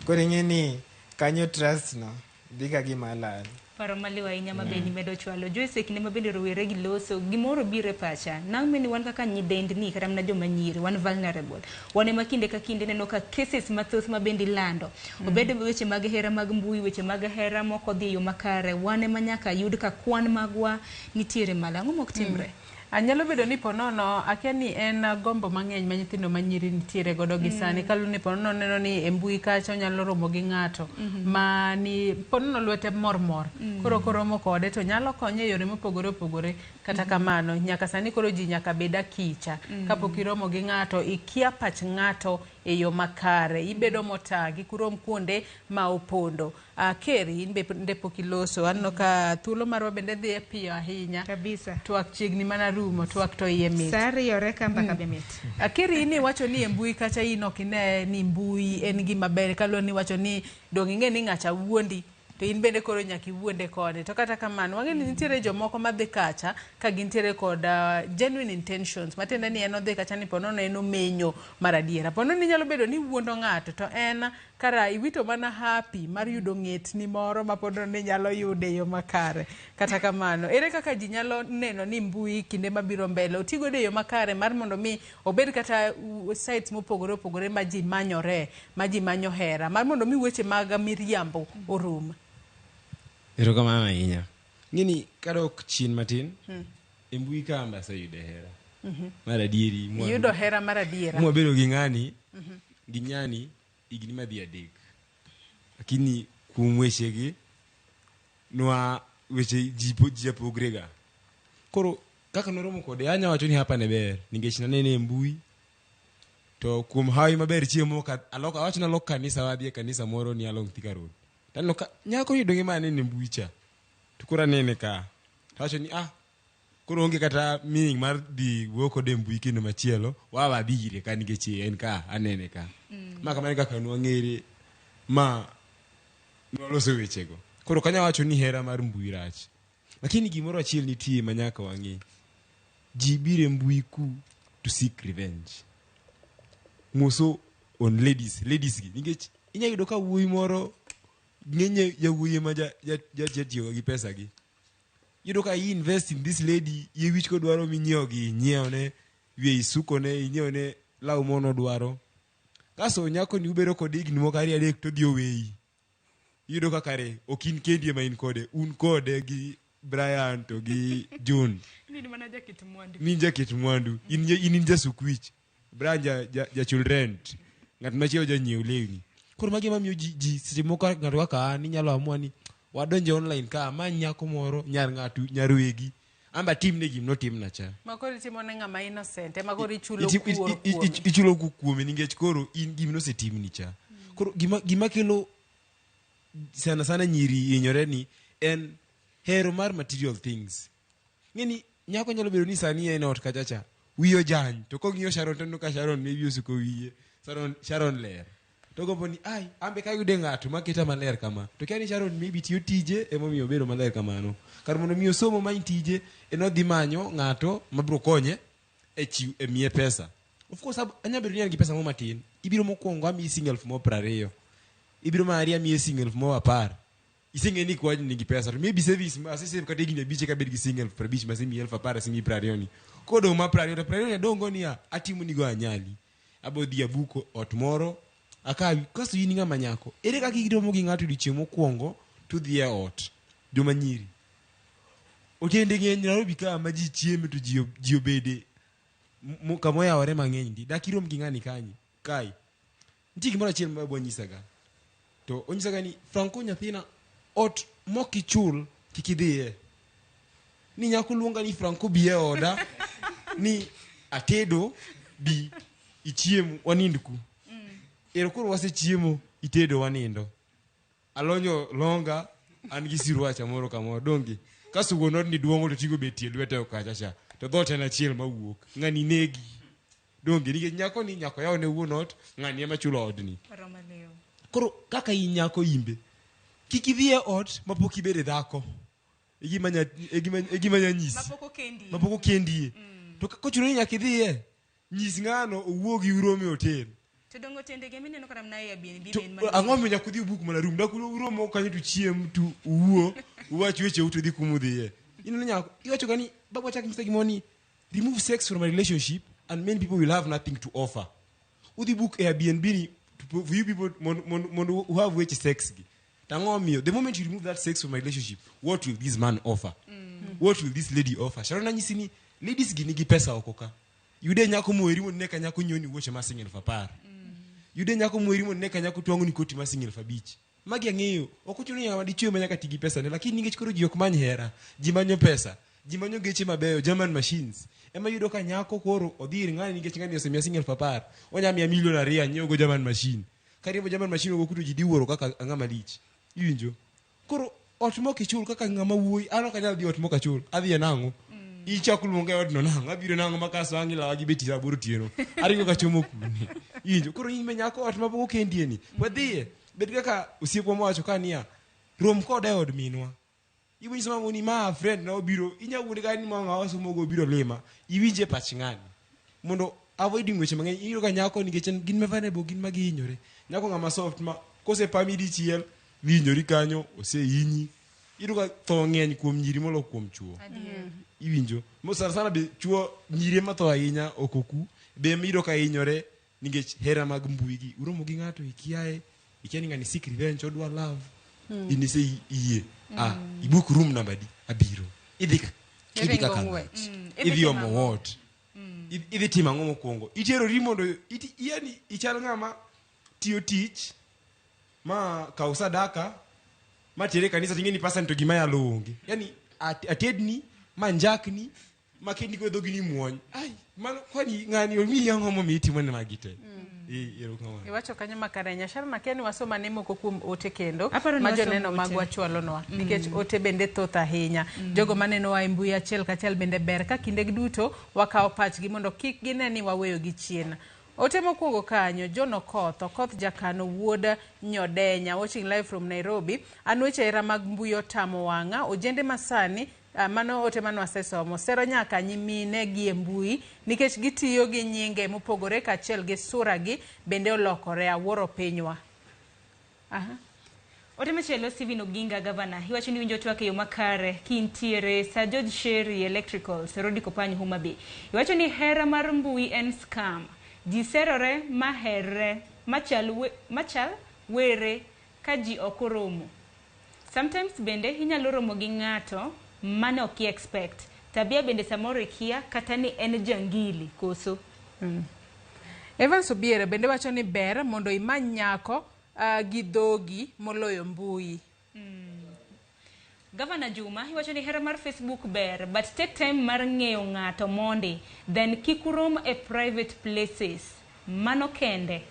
Koro ing'e ni kanyo trust no dhi ka gima lal. Paro maliw ahinya ma bende imedo chwalo. Joyce, e kinde ma bende rowere gi loso, gimoro biro e pacha. Nang'e ni wan kaka nyidendni kata mana joma nyiri, wan vulnerable. Wan ema kinde ka kinde neno ka cases mathoth ma bende ilando. Obed weche mag hera mag mbui, weche mag hera mok odhi e yo makare, wan ema nyaka yud ka kwan magwa nitiere malo. Ang'o mok timre? Anyalo bedo ni ponono akia ni en gombo mang'eny ma nyithindo manyiri nitiere godo gi sani. Kaluwore ni ponono neno ni e mbui kacha onyalo romo gi ng'ato ma ni ponono lwete mor mor. Koro koromo kode to nyalo konye e yore mopogore opogore. Kata kamano nyaka sani koro ji nyaka bed akicha. Kapok iromo gi ng'ato ikia pach ng'ato e yo makare. Ibedo motang' kik urom kuonde ma opondo. Kerry, in bende pok iloso. Aneno ka thuolo marwa bende dhi piyo ahinya. Kabisa. Twak chiegni mana rumo, twak to iye mit. Sa riyore ka mbaka be mit. Kerry, in iwacho ni e mbui kacha in ok ine ni mbui en gima ber kaluwore ni iwacho ni dong' ing'e ni ng'acha wuondi to in bende koro nyaka iwuonde kode. To kata kamano wang'e ni nitiere jomoko madhi kacha ka gintiere kod genuine intentions matiende ni en odhi kacha ni ponono en omenyo mar adiera. Ponono inyalo bedo ni iwuondo ng'ato to en kara iwito mana happy mar yudo ng'etni moro ma ponono ni inyalo yudo e yo makare. Kata kamano, ere kaka ji nyalo neno ni mbui kinde mabiro mbele oti godo e yo makare mar mondo mi obed kata sites mopogore opogore ma ji manyore, ma ji manyo hera, mar mondo mi weche mag miriambo orum? Erokamano ahinya. Ng'eni kadok chien matin, e mbui ka ambe aseyude hera. Mar adieri. Iyudo hera mar adiera. Mwabedo gi ng'ani, gi nyani, higni madhi 3. Lakini kuom wechegi, nwa weche ji ji pogre ga. Koro kaka noromo kode, anya wacho ni hapa ne ber, nikech nanene e mbui. To kuom hawi maber chieng' moro ka alok awacho ni alok kanisa wadhi e kanisa moro ni along Thika Road. Taneno ka nyako ni donge ma anene e mbui cha. To koro anene ka. To awacho ni ah koro onge kata meaning mar dhi wuoyo kode e mbui kendo machielo, wa wadhi ire ka nikech en ka anene ka. Ma kamano e kaka nwang'ere ma nwaloso wechego. Koro ok anyal wacho ni hera mar mbui rach. Lakini gimoro achiel nitie ma nyaka wang'e. Ji biro e mbui ku to seek revenge. Moso on ladies, ladies gi. Nikech inya yudo ka wuoyi moro ng'eny yawuoyi ema jatiyoga gi pesa gi. Iyudo ka i invest in this lady, yie wich kodwaro minyiewo gi inyiewne, wiye isukone, inyiewne law mono dwaro. Kaso nyako ni ubedo kode higni moko 2 3 to odhi oweyi. Iyudo ka kare ok in kendi ema in kode, un kode gi Brian to gi June. Ni in mana jaket mwandu. Ni in jaket mwandu, in jasuk wich. Brian jachul rent. Ng'at machielo janyiew lewni. Koro magi ema miyo ji seche moko ng'ato kaka an inyalo amua ni wadonje online ka amany nyako moro nyar ng'ato nyar wegi amba timne gima notimna cha. Ma koro itimo ne ng'ama innocent ema koro ichulo kuor kuome. Ichulo kuor kuome nikech koro in gima nosetimni cha. Koro gima kelo sana sana nyiri hinyore ni en hero mar material things. Ng'eni nyako nyalo bedo ni sani en ot kacha cha wiye ojany to kong'iyo Sharon to oneno ka Sharon maybe osuko wiye Sharon ler to gombo ni ai ambe kayude ng'ato maketa maler kama to kia ni Sharon maybe tiyo tije emomiyo obedo maler kamano kar mondo mi osomo many tije en odhi manyo ng'ato mabiro konye e chiw e miye pesa. Of course anya bedo ni an gi pesa moro matin ibiro mokwongo amiyi siling elfu moro 20 ibiro mar ariyo amiyi siling elfu moro 10 iseng'e ni kwani nigi pesa to maybe savings ma asesave kata higni 5 eka abed gi siling elfu 50 masemiyi elfu 10 asemiyi 20 ni kodong' ma 20 to 20 ni adong' go niya atimo nigo anyali abo dhi abuko ot moro akawi kasto in ng'ama nyako ere kaka iromo gi ng'ato odiochieng' mokwongo to udhi e ot joma nyiri otende ng'eny Nairobi ka ma ji chieme to ji obede kama oyawore mang'eny ndi dak irom gi ng'ani kanyi kae nitie gimoro achiel ma babwa nyisaga to onyisaga ni Franco nyathina ot mok ichul kik idhiye ni nyako luonga ni Franco bi e oda ni atedo bi ichiem wanind ku ero koro wasechiemo itedo wanindo alonyo longa an gi siruacha moro kamoro donge kasto wuon odni duong'o to tigo betie lwete okacha cha to dhoot en achiel mawuok ng'ani negi donge nikech nyako ni nyako yawo ne wuon ot ng'ani ema chulo odni koro kaka in nyako imbe kik idhi e ot mapok ibede dhako e gima e gima nya nyisi Mapok okendie. mapok okendie to kochuno ni nyaka idhiye nyis ng'ano owuo gi urom e hotel To dongo tendege mineno kata mana e Airbnb To, be en mana- ang'o miyo nyaka udhi ubuk mana room dak uromo kanyo to chiem to uwuo uwach wecheu to udhi kumudhiye ineno nyako iwacho ga ni baba chak nyisa gimoro ni remove sex from a relationship and many people will have nothing to offer udhi book Airbnb ni to, for you people mondo u have weche sex gi to ang'o miyo the moment you remove that sex from a relationship what will this man offer what will this lady offer Sharon anyisi ni ladies gi nigi pesa oko ka yude nyako moeri mondo ne ka nyako nyiewni wuoche ma siling elfu 10 yude nyako moeri mondo ne ka nyako twang'oni koti ma siling elfu 5 magi ang'eyo ok ochuno ni ng'ama dichwo ema nyaka ti gi pesa ne lakini nikech koro ji ok many hera ji manyo pesa ji manyo geche mabeyo German machines ema yudo ka nyako koro odhi ir ng'ani nikech ng'ani osemiya siling elfu 10 onya miya milion 2 anyiew go German machine kariembo German machine go kuto ji dhi wuoro kaka ang'ama lich iwinjo koro ot mok ichul kaka ng'ama wuoyi an ok anyal dhi ot mok achul adhi e nang'o ichako luonga e odno nang'o abiro nang'o ma kaso ang' ilawa gi beti saa 8 otieno aringo kachomo kune iwinjo koro in be nyako ot mapok okendie ni wadhiye bed kaka osiepwa mowacho ka niya rom koda e od minwa iwinjo sama ni ma friend na obiro inya wuonde ka ni ma ng'awa somogo obiro lima iwinje pach ng'ani mondo avoiding weche mang'eny iyudo ka nyako nikech en gin ma vulnerable gin ma gihinyore nyako ng'ama soft ma kosepami dichiel hinyori kanyo osehinyi iyudo ka tho ng'eny kuom nyiri molo kuom chuo iwinjo mo sana sana be chuo nyiri ema tho ahinya oko ku be ema iyudo ka hinyore nikech hera mag mbui gi uromo gi ng'ato ikiaye ikia ni ng'ani seek revenge odwa love in ise iyie ah Ibook room namba di abiro. Idhi idhi Iringo kaka ng'wech. ng'at. Idhi Idhi timo omo ang'o? ot. Idhi timo ang'o mokwongo? Iterori mondo yani ichal ng'ama tiyo tich ma kaw sadaka ma tere kanisa ting'e ni pasa ni to gima yalo onge. Yani atedni ma njakni ma kedni go dhogi ni muony. Ai, mano kwani ng'ani omiyi ang'o momiyo itimo ne magi te? Eh, erokamano. Iwacho kanyo makare Nyashara nakia ni wasom ane moko kuom ote kendo Aparo ni ma wasom joneno ote. magwa chwalonwa nikech ote bende thoth ahinya. Jogo manenowa e mbui achiel kachiel bende ber ka kinde duto wakawo pachgi mondo kik gine ni waweyogi chien. Ote mokwongo kanyo, John Okoth, Okoth Jakano wuod Nyodenya, watching live from Nairobi. An weche hera mag mbui otamo wang'a, ojende masani mano ote mane wasesomo sero nyaka nyimine gi e mbui nikech gitiyo gi nyinge mopogore kaachiel gi sura gi bende olokore awuoro pinywa. Aha. Ote machielo Stephen Oginga gavana iwacho ni winjo twak e yo makare kintiere Sir George Sherry Electricals Rodi Kopany Homa Bay. Iwacho ni hera mar mbui en scam. Ji serore ma herre machal, machal were ka ji ok oromo. Sometimes bende inyalo romo gi ng'ato mane ok i-expect. Tabia bende samoro ikia kata ni en jangili koso. Evans Obiero bende wacho ni ber mondo imany nyako gi dhogi moloyo mbui. Gavana Juma iwacho ni hera mar Facebook ber but take time mar ng'eyo ng'ato mondi then kik urom e private places. Mano kende.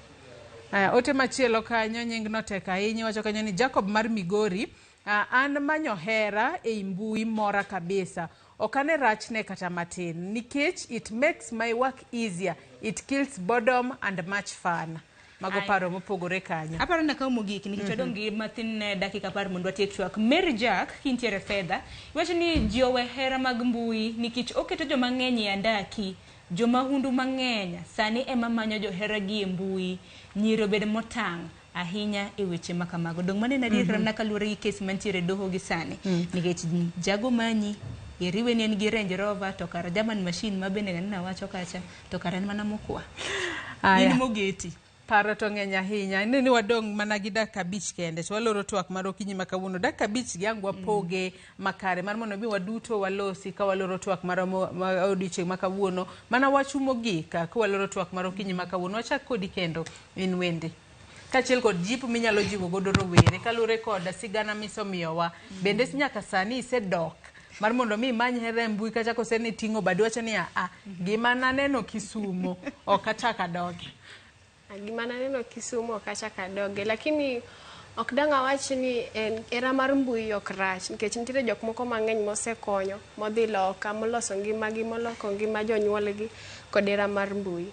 Aya, ote machielo kanyo nying no tek ahinya wacho kanyo ni Jacob mar Migori an manyo hera ei mbui mora kabisa ok ane rachne kata matin nikech it makes my work easier it kills boredom and much fun. Mago Aya. paro mopogore kanyo. Aparo ni akaw mogik nikech wadong' gi mathin ne dakika 10 mondo watiek twak. Mary Jack kintiere fedha iwacho ni ji owe hera mag mbui nikech oketo joma ng'eny e andaki. Jomahundu mang'eny sani ema manyo johera gi e mbui. Nyiri obed motang' ahinya e weche ma kamago. Dong' mano en adier kata mana kaluwore gi kes mantiere e doho gi sani. Nikech jago manyi iriwe ni en gi Range Rover to kara German machine ma bende ng'anena wacho kacha to kara en mana mokwa. Aya. In mogeti. Paro to ng'eny ahinya. Ineno ni wadong' mana gi dakika 5 kende to waloro twak mar okinyi ma kawuono. Dakika 5 gi ang' wapoge makare mar mondo mi waduto walosi ka waloro twak mar odiochieng' ma kawuono. Mana wachu mogik ka waloro twak mar okinyi ma kawuono. Wachak kodi kendo in Wendy. Kaachiel kod jipo minyalo jiwo godo rowere kaluwore kod sigana misomiyowa. Bende nyaka sani isedok mar mondo mi imany hera e mbui kacha kose ni ting'o badi wacho ni a gima naneno Kisumo ok achak adoge. Gima naneno Kisumu ok achak adoge, lakini ok dang' awach ni en hera mar mbui ok rach nikech nitiere jok moko mang'eny mosekonyo modhi loka moloso ngimagi moloko ngima jonyuolgi kod hera mar mbui.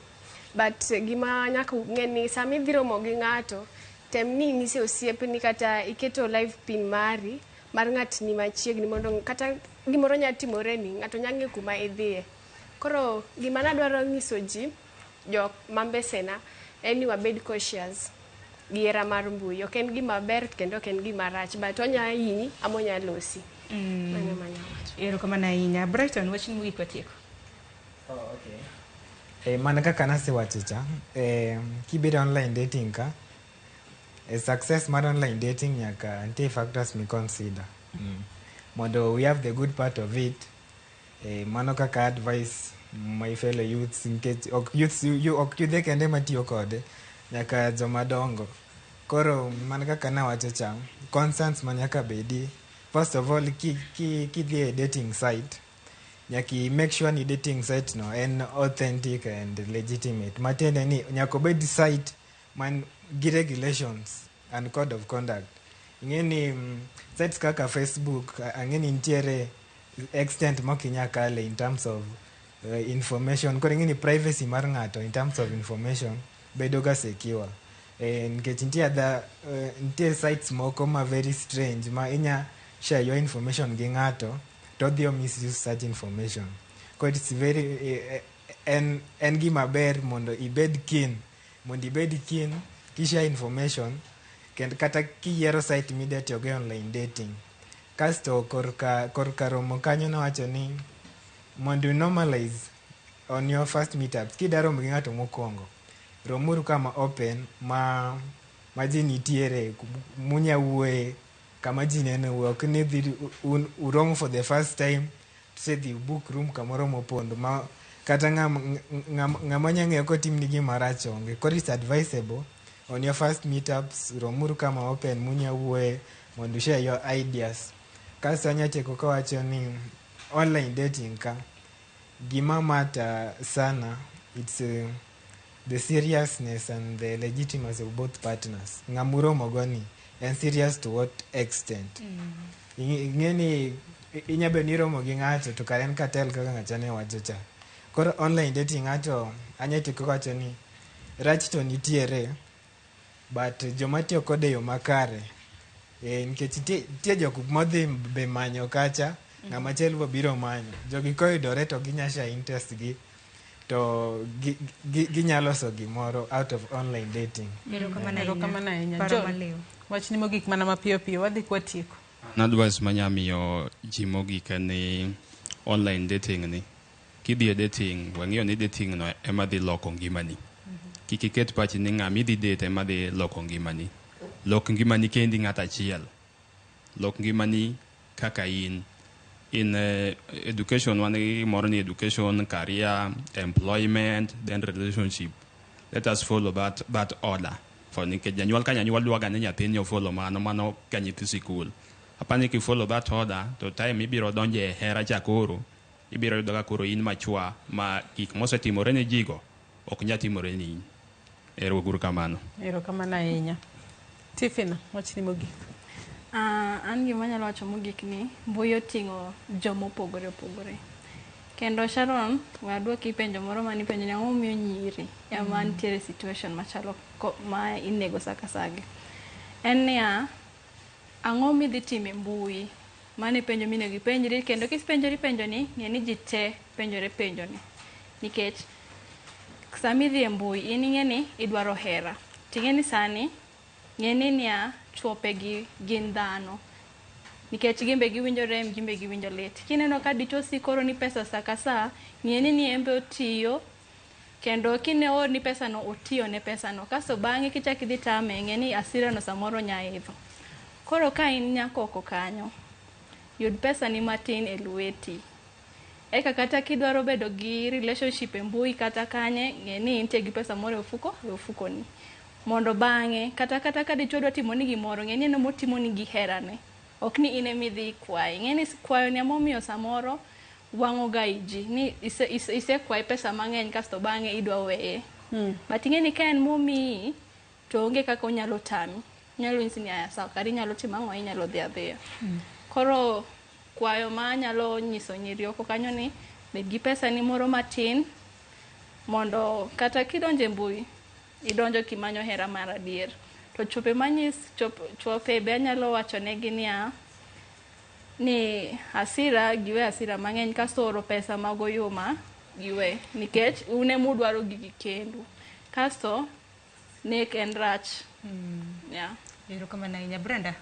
But gima nyaka ung'e ni sama idhi romo gi ng'ato tem ni inyise osiepni kata iketo live pin mari mar ng'at ni machiegni mondo kata gimoro nyalo timoreni ng'ato nyalo ng'eyo kuma idhiye. Koro gima nadwaro nyiso ji jok mambesena en ni wabed cautious gi hera mar mbui. Ok en gima ber kendo ok en gima rach but onya hinyi ama onya losi. Mano ema anyalo wacho. Erokamano ahinya. Brighton wachni mogik watieko. Oh, okay. Mana kaka nasewacho cha, kibedo online dating ka, success mar online dating nyaka nitie factors mi consider. Mondo we have the good part of it, mano kaka advice my fellow youths nikech ok youths ok yudhe kende matiyo kode, nyaka joma dongo. Koro mana kaka nawacho cha, concerns ma nyaka bedi. First of all, kidhi e dating site, nyaka i make sure ni dating site no en authentic and legitimate. Matiende ni nyaka obed site man gi regulations and code of conduct. Ing'e ni sites kaka Facebook, ang'e ni nitiere extent mok inyal kale in terms of information. Koro ing'e ni privacy mar ng'ato in terms of information bedo ga secure. Nikech nitie other, nitie sites moko ma very strange ma inya share your information gi ng'ato to odhi o misuse such information. Koro it's very en gima ber mondo ibed keen, kishare information kendo kata kiyiero site midwa tiyogo e online dating. Kasto korka romo kanyo nowacho ni mondo normalize on your first meetups, kidwa romo gi ng'ato mokwongo, romuru kama open ma ji nitiere munya wuoye kama ji nenou ok ni dhi un uromo for the first time tusedhi book room kamoro mopondo ma kata ng'ama ng'ama nya ng'eyo kotimni gima rach onge. Koro it's advisable on your first meetups romuru kama open munya wuoye mondo share your ideas. Kasto anya tieko kawacho ni online dating ka gima matter sana it's the seriousness and the legitimacy of both partners. Ng'ama uromo go ni en serious to what extent? Ing'e ni inya bedo ni iromo gi ng'ato to kare en cartel kaka ng'acha ne wacho cha. Koro online dating ng'ato anya tieko kawacho ni rach to nitiere but joma tiyo kode e yo makare nikech nitie jok modhi be manyo kacha ng'ama chielo be biro manyo. Jogi koyudore to ginya share interest gi to ginya loso gimoro out of online dating. Erokamano ahinya. Paro John, maliw. wachni mogik mana mapiyo piyo wadhi kwatieko. An advice manya miyo ji mogik en ni online dating ni kidhi e dating wang'eyo ni dating no ema dhi loko ngimani. Kik iket pachi ni ng'ama idhi date ema dhi loko ngimani. Lok ngimani kendi ng'at achiel. Lok ngimani kaka in. In education wan gi gimoro ni education, career, employment, then relationship. Let us follow that order. For nikech janyuol ka janyuol dwaga ni nyathini ofollow mano ka nyithi sikul. Apani kifollow that order to time ibiro donjo e hera cha koro ibiro yudo ka koro in machua ma gik mosetimore ne jigo ok nyal timore ni in. Ero uru kamano. Erokamano ahinya. Tifina, wachni mogik. An gima anyalo wacho mogik ni mbui oting'o jomopogore opogore. Kendo Sharon, we aduoki penjo moro manipenjo ni ang'o momiyo nyiri ema nitiere situation machalo ma inego sa ka sa gi. En niya, ang'o midhi timo e mbui? Mano e penjo minego ipenjri kendo kipenjori penjo ni, ng'e ni ji te penjore penjo ni. Nikech sama idhi e mbui, in ing'e ni idwaro hera. Ting'e ni sani, ng'e ni niya, chuope gi gin dhano. Nikech gin be giwinjo rem, gin be giwinjo lit. Kineno ka dichuo siko oroni pesa sa ka sa, ng'e ni en be otiyo, kendo kine oorni pesa no, otiyo ne pesa no. Kasto bang'e kichak idhi tame, ng'e ni hasira no samoro nya idho. Koro ka in nyakoko kanyo, yud pesa ni matin e lweti. Eka kata kidwaro bedo gi relationship e mbui kata kanye, ng'e ni intie gi pesa moro e ofuko, e ofukoni. Mondo bang'e, kata ka dichuo dwa timoni gimoro, ng'e ni en emotimoni gi herane. Ok ni in emidhi ikwaye. Ng'e ni kwayo ni emomiyo samoro wang'o ga i ji. Ni isekwaye pesa mang'eny kasto bang'e idwa weye. But ing'e ni ka en momiyi, to onge kaka onyalo tami. Onyalo nyisi ni aya sawa, kare inyalo timo ang'o, inyalo dhi adhiya. Koro kwayo ma anyalo nyiso nyiri oko kanyo ni bed gi pesa ni moro matin mondo kata kidonjo e mbui idonjo kimanyo hera mar adier. To chope manyis chope be anyalo wacho negi niya ni hasira giwe hasira mang'eny kasto oro pesa mag oyuma giwe nikech un emudwaro gigi kendu. Kasto nek en rach. Yeah. Erokamano ahinya Brenda.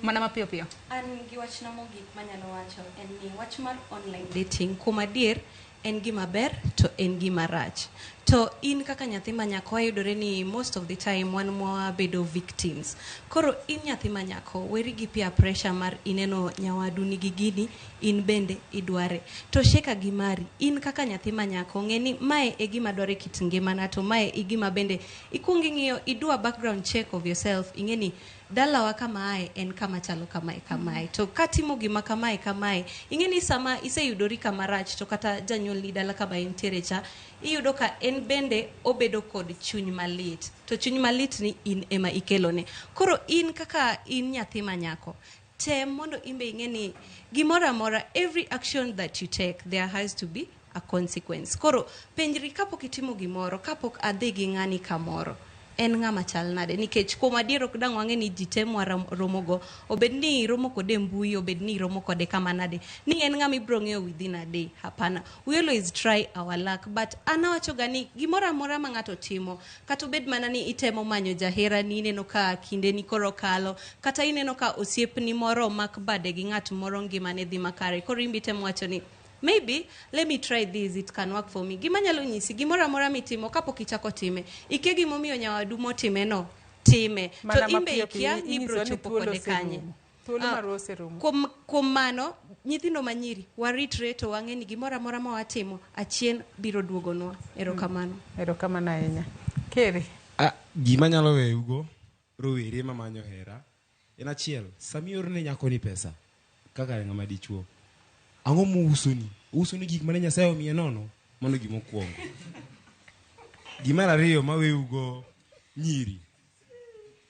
Mana mapiyo piyo. An gi wachna mogik manyalo wacho en ni wach mar online dating kuom adier en gima ber to en gima rach. To in kaka nyathi ma nyako wayudore ni most of the time wan mwabedo victims. Koro in nyathi ma nyako weri gi peer pressure mar ineno nyawadu nigi gini in bende idware. To sheka gi mari in kaka nyathi ma nyako ng'e ni mae e gima dwaro e kit ngimana to mae e gima bende ikuong ing'iyo idwa background check of yourself ing'e ni dalawa kama ae en kama chalo kamae kamae to katimo gima kamae kamae ing'e ni sama iseyudori kama rach to kata janyuolni dala kama entiere cha iyudo ka en bende obedo kod chuny malit to chuny malit ni in ema ikelone. Koro in kaka in nyathi ma nyako tem mondo in be ing'e ni gimoro amora every action that you take there has to be a consequence. Koro penjri kapok itimo gimoro kapok adhi gi ng'ani kamoro en ng'ama chal nade nikech kuom adier ok dang' wang'e ni ji te mwaromogo obed ni iromo kode e mbui obed ni iromo kode kama nade ni en ng'ama ibiro ng'eyo within a day hapana we always try our luck but an awacho ga ni gimoro amora ma ng'ato timo kata obed mana ni itemo manyo jaherani ineno ka kindeni koro kalo kata ineno ka osiepni moro omak bade gi ng'at moro ngimane dhi makare koro in be itemo wacho ni maybe let me try this it can work for me gima nyalo nyisi gimoro amora mitimo kapok ichako time ikia gimomiyo nyawadu motime no time Mana to imbe mapiyo piyo, ikia ni inyiso ibiro ni chopo thuolo kode kanye oserumo. Thuolo Ah, marwa oserumo. Kuom mano nyithindo manyiri waritre to wang'e ni gimoro amora ma watimo achien biro duogonwa. Erokamano. Erokamano ahinya. Keri. Ah, gima nyalo weyugo rowere mamanyo hera en achiel sama iorone nyakoni pesa kaka ng'ama dichuo ang'o mousoni ousoni gik mane nyasaye omiye nono mano gima okwongo gimar ariyo maweyugo nyiri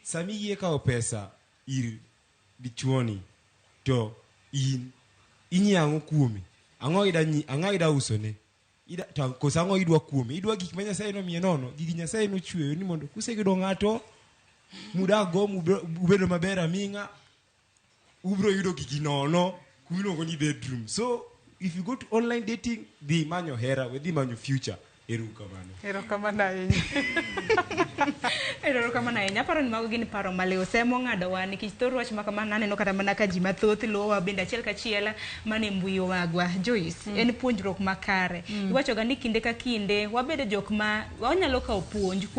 sama iyie kawo pesa ir dichuoni to in inyie ang'o kuome ang'o ida ang'o ida usone Ida, to koso ang'o idwa kuome idwa gik ma nyasaye nomiye nono gigi nyasaye nochweyo ni mondo kuseyudo ng'ato mudakgo mubedo maber aming'a ubro yudo gigi nono kumiluongo ni bedroom so if you go to online dating dhi manyo hera we dhi manyo future ero kamano Erokamano ahinya. Erokamano ahinya. Aparo ni mago gin paro maliw. Semo ng'adowa nikech thor wach ma kamano aneno kata mana ka ji mathoth luwowa bende achiel kachiel mana e mbui wagwa. Joyce, en puonjruok makare. Iwachoga ni kinde ka kinde wabedo jok ma wanyalo kawo puonj kuom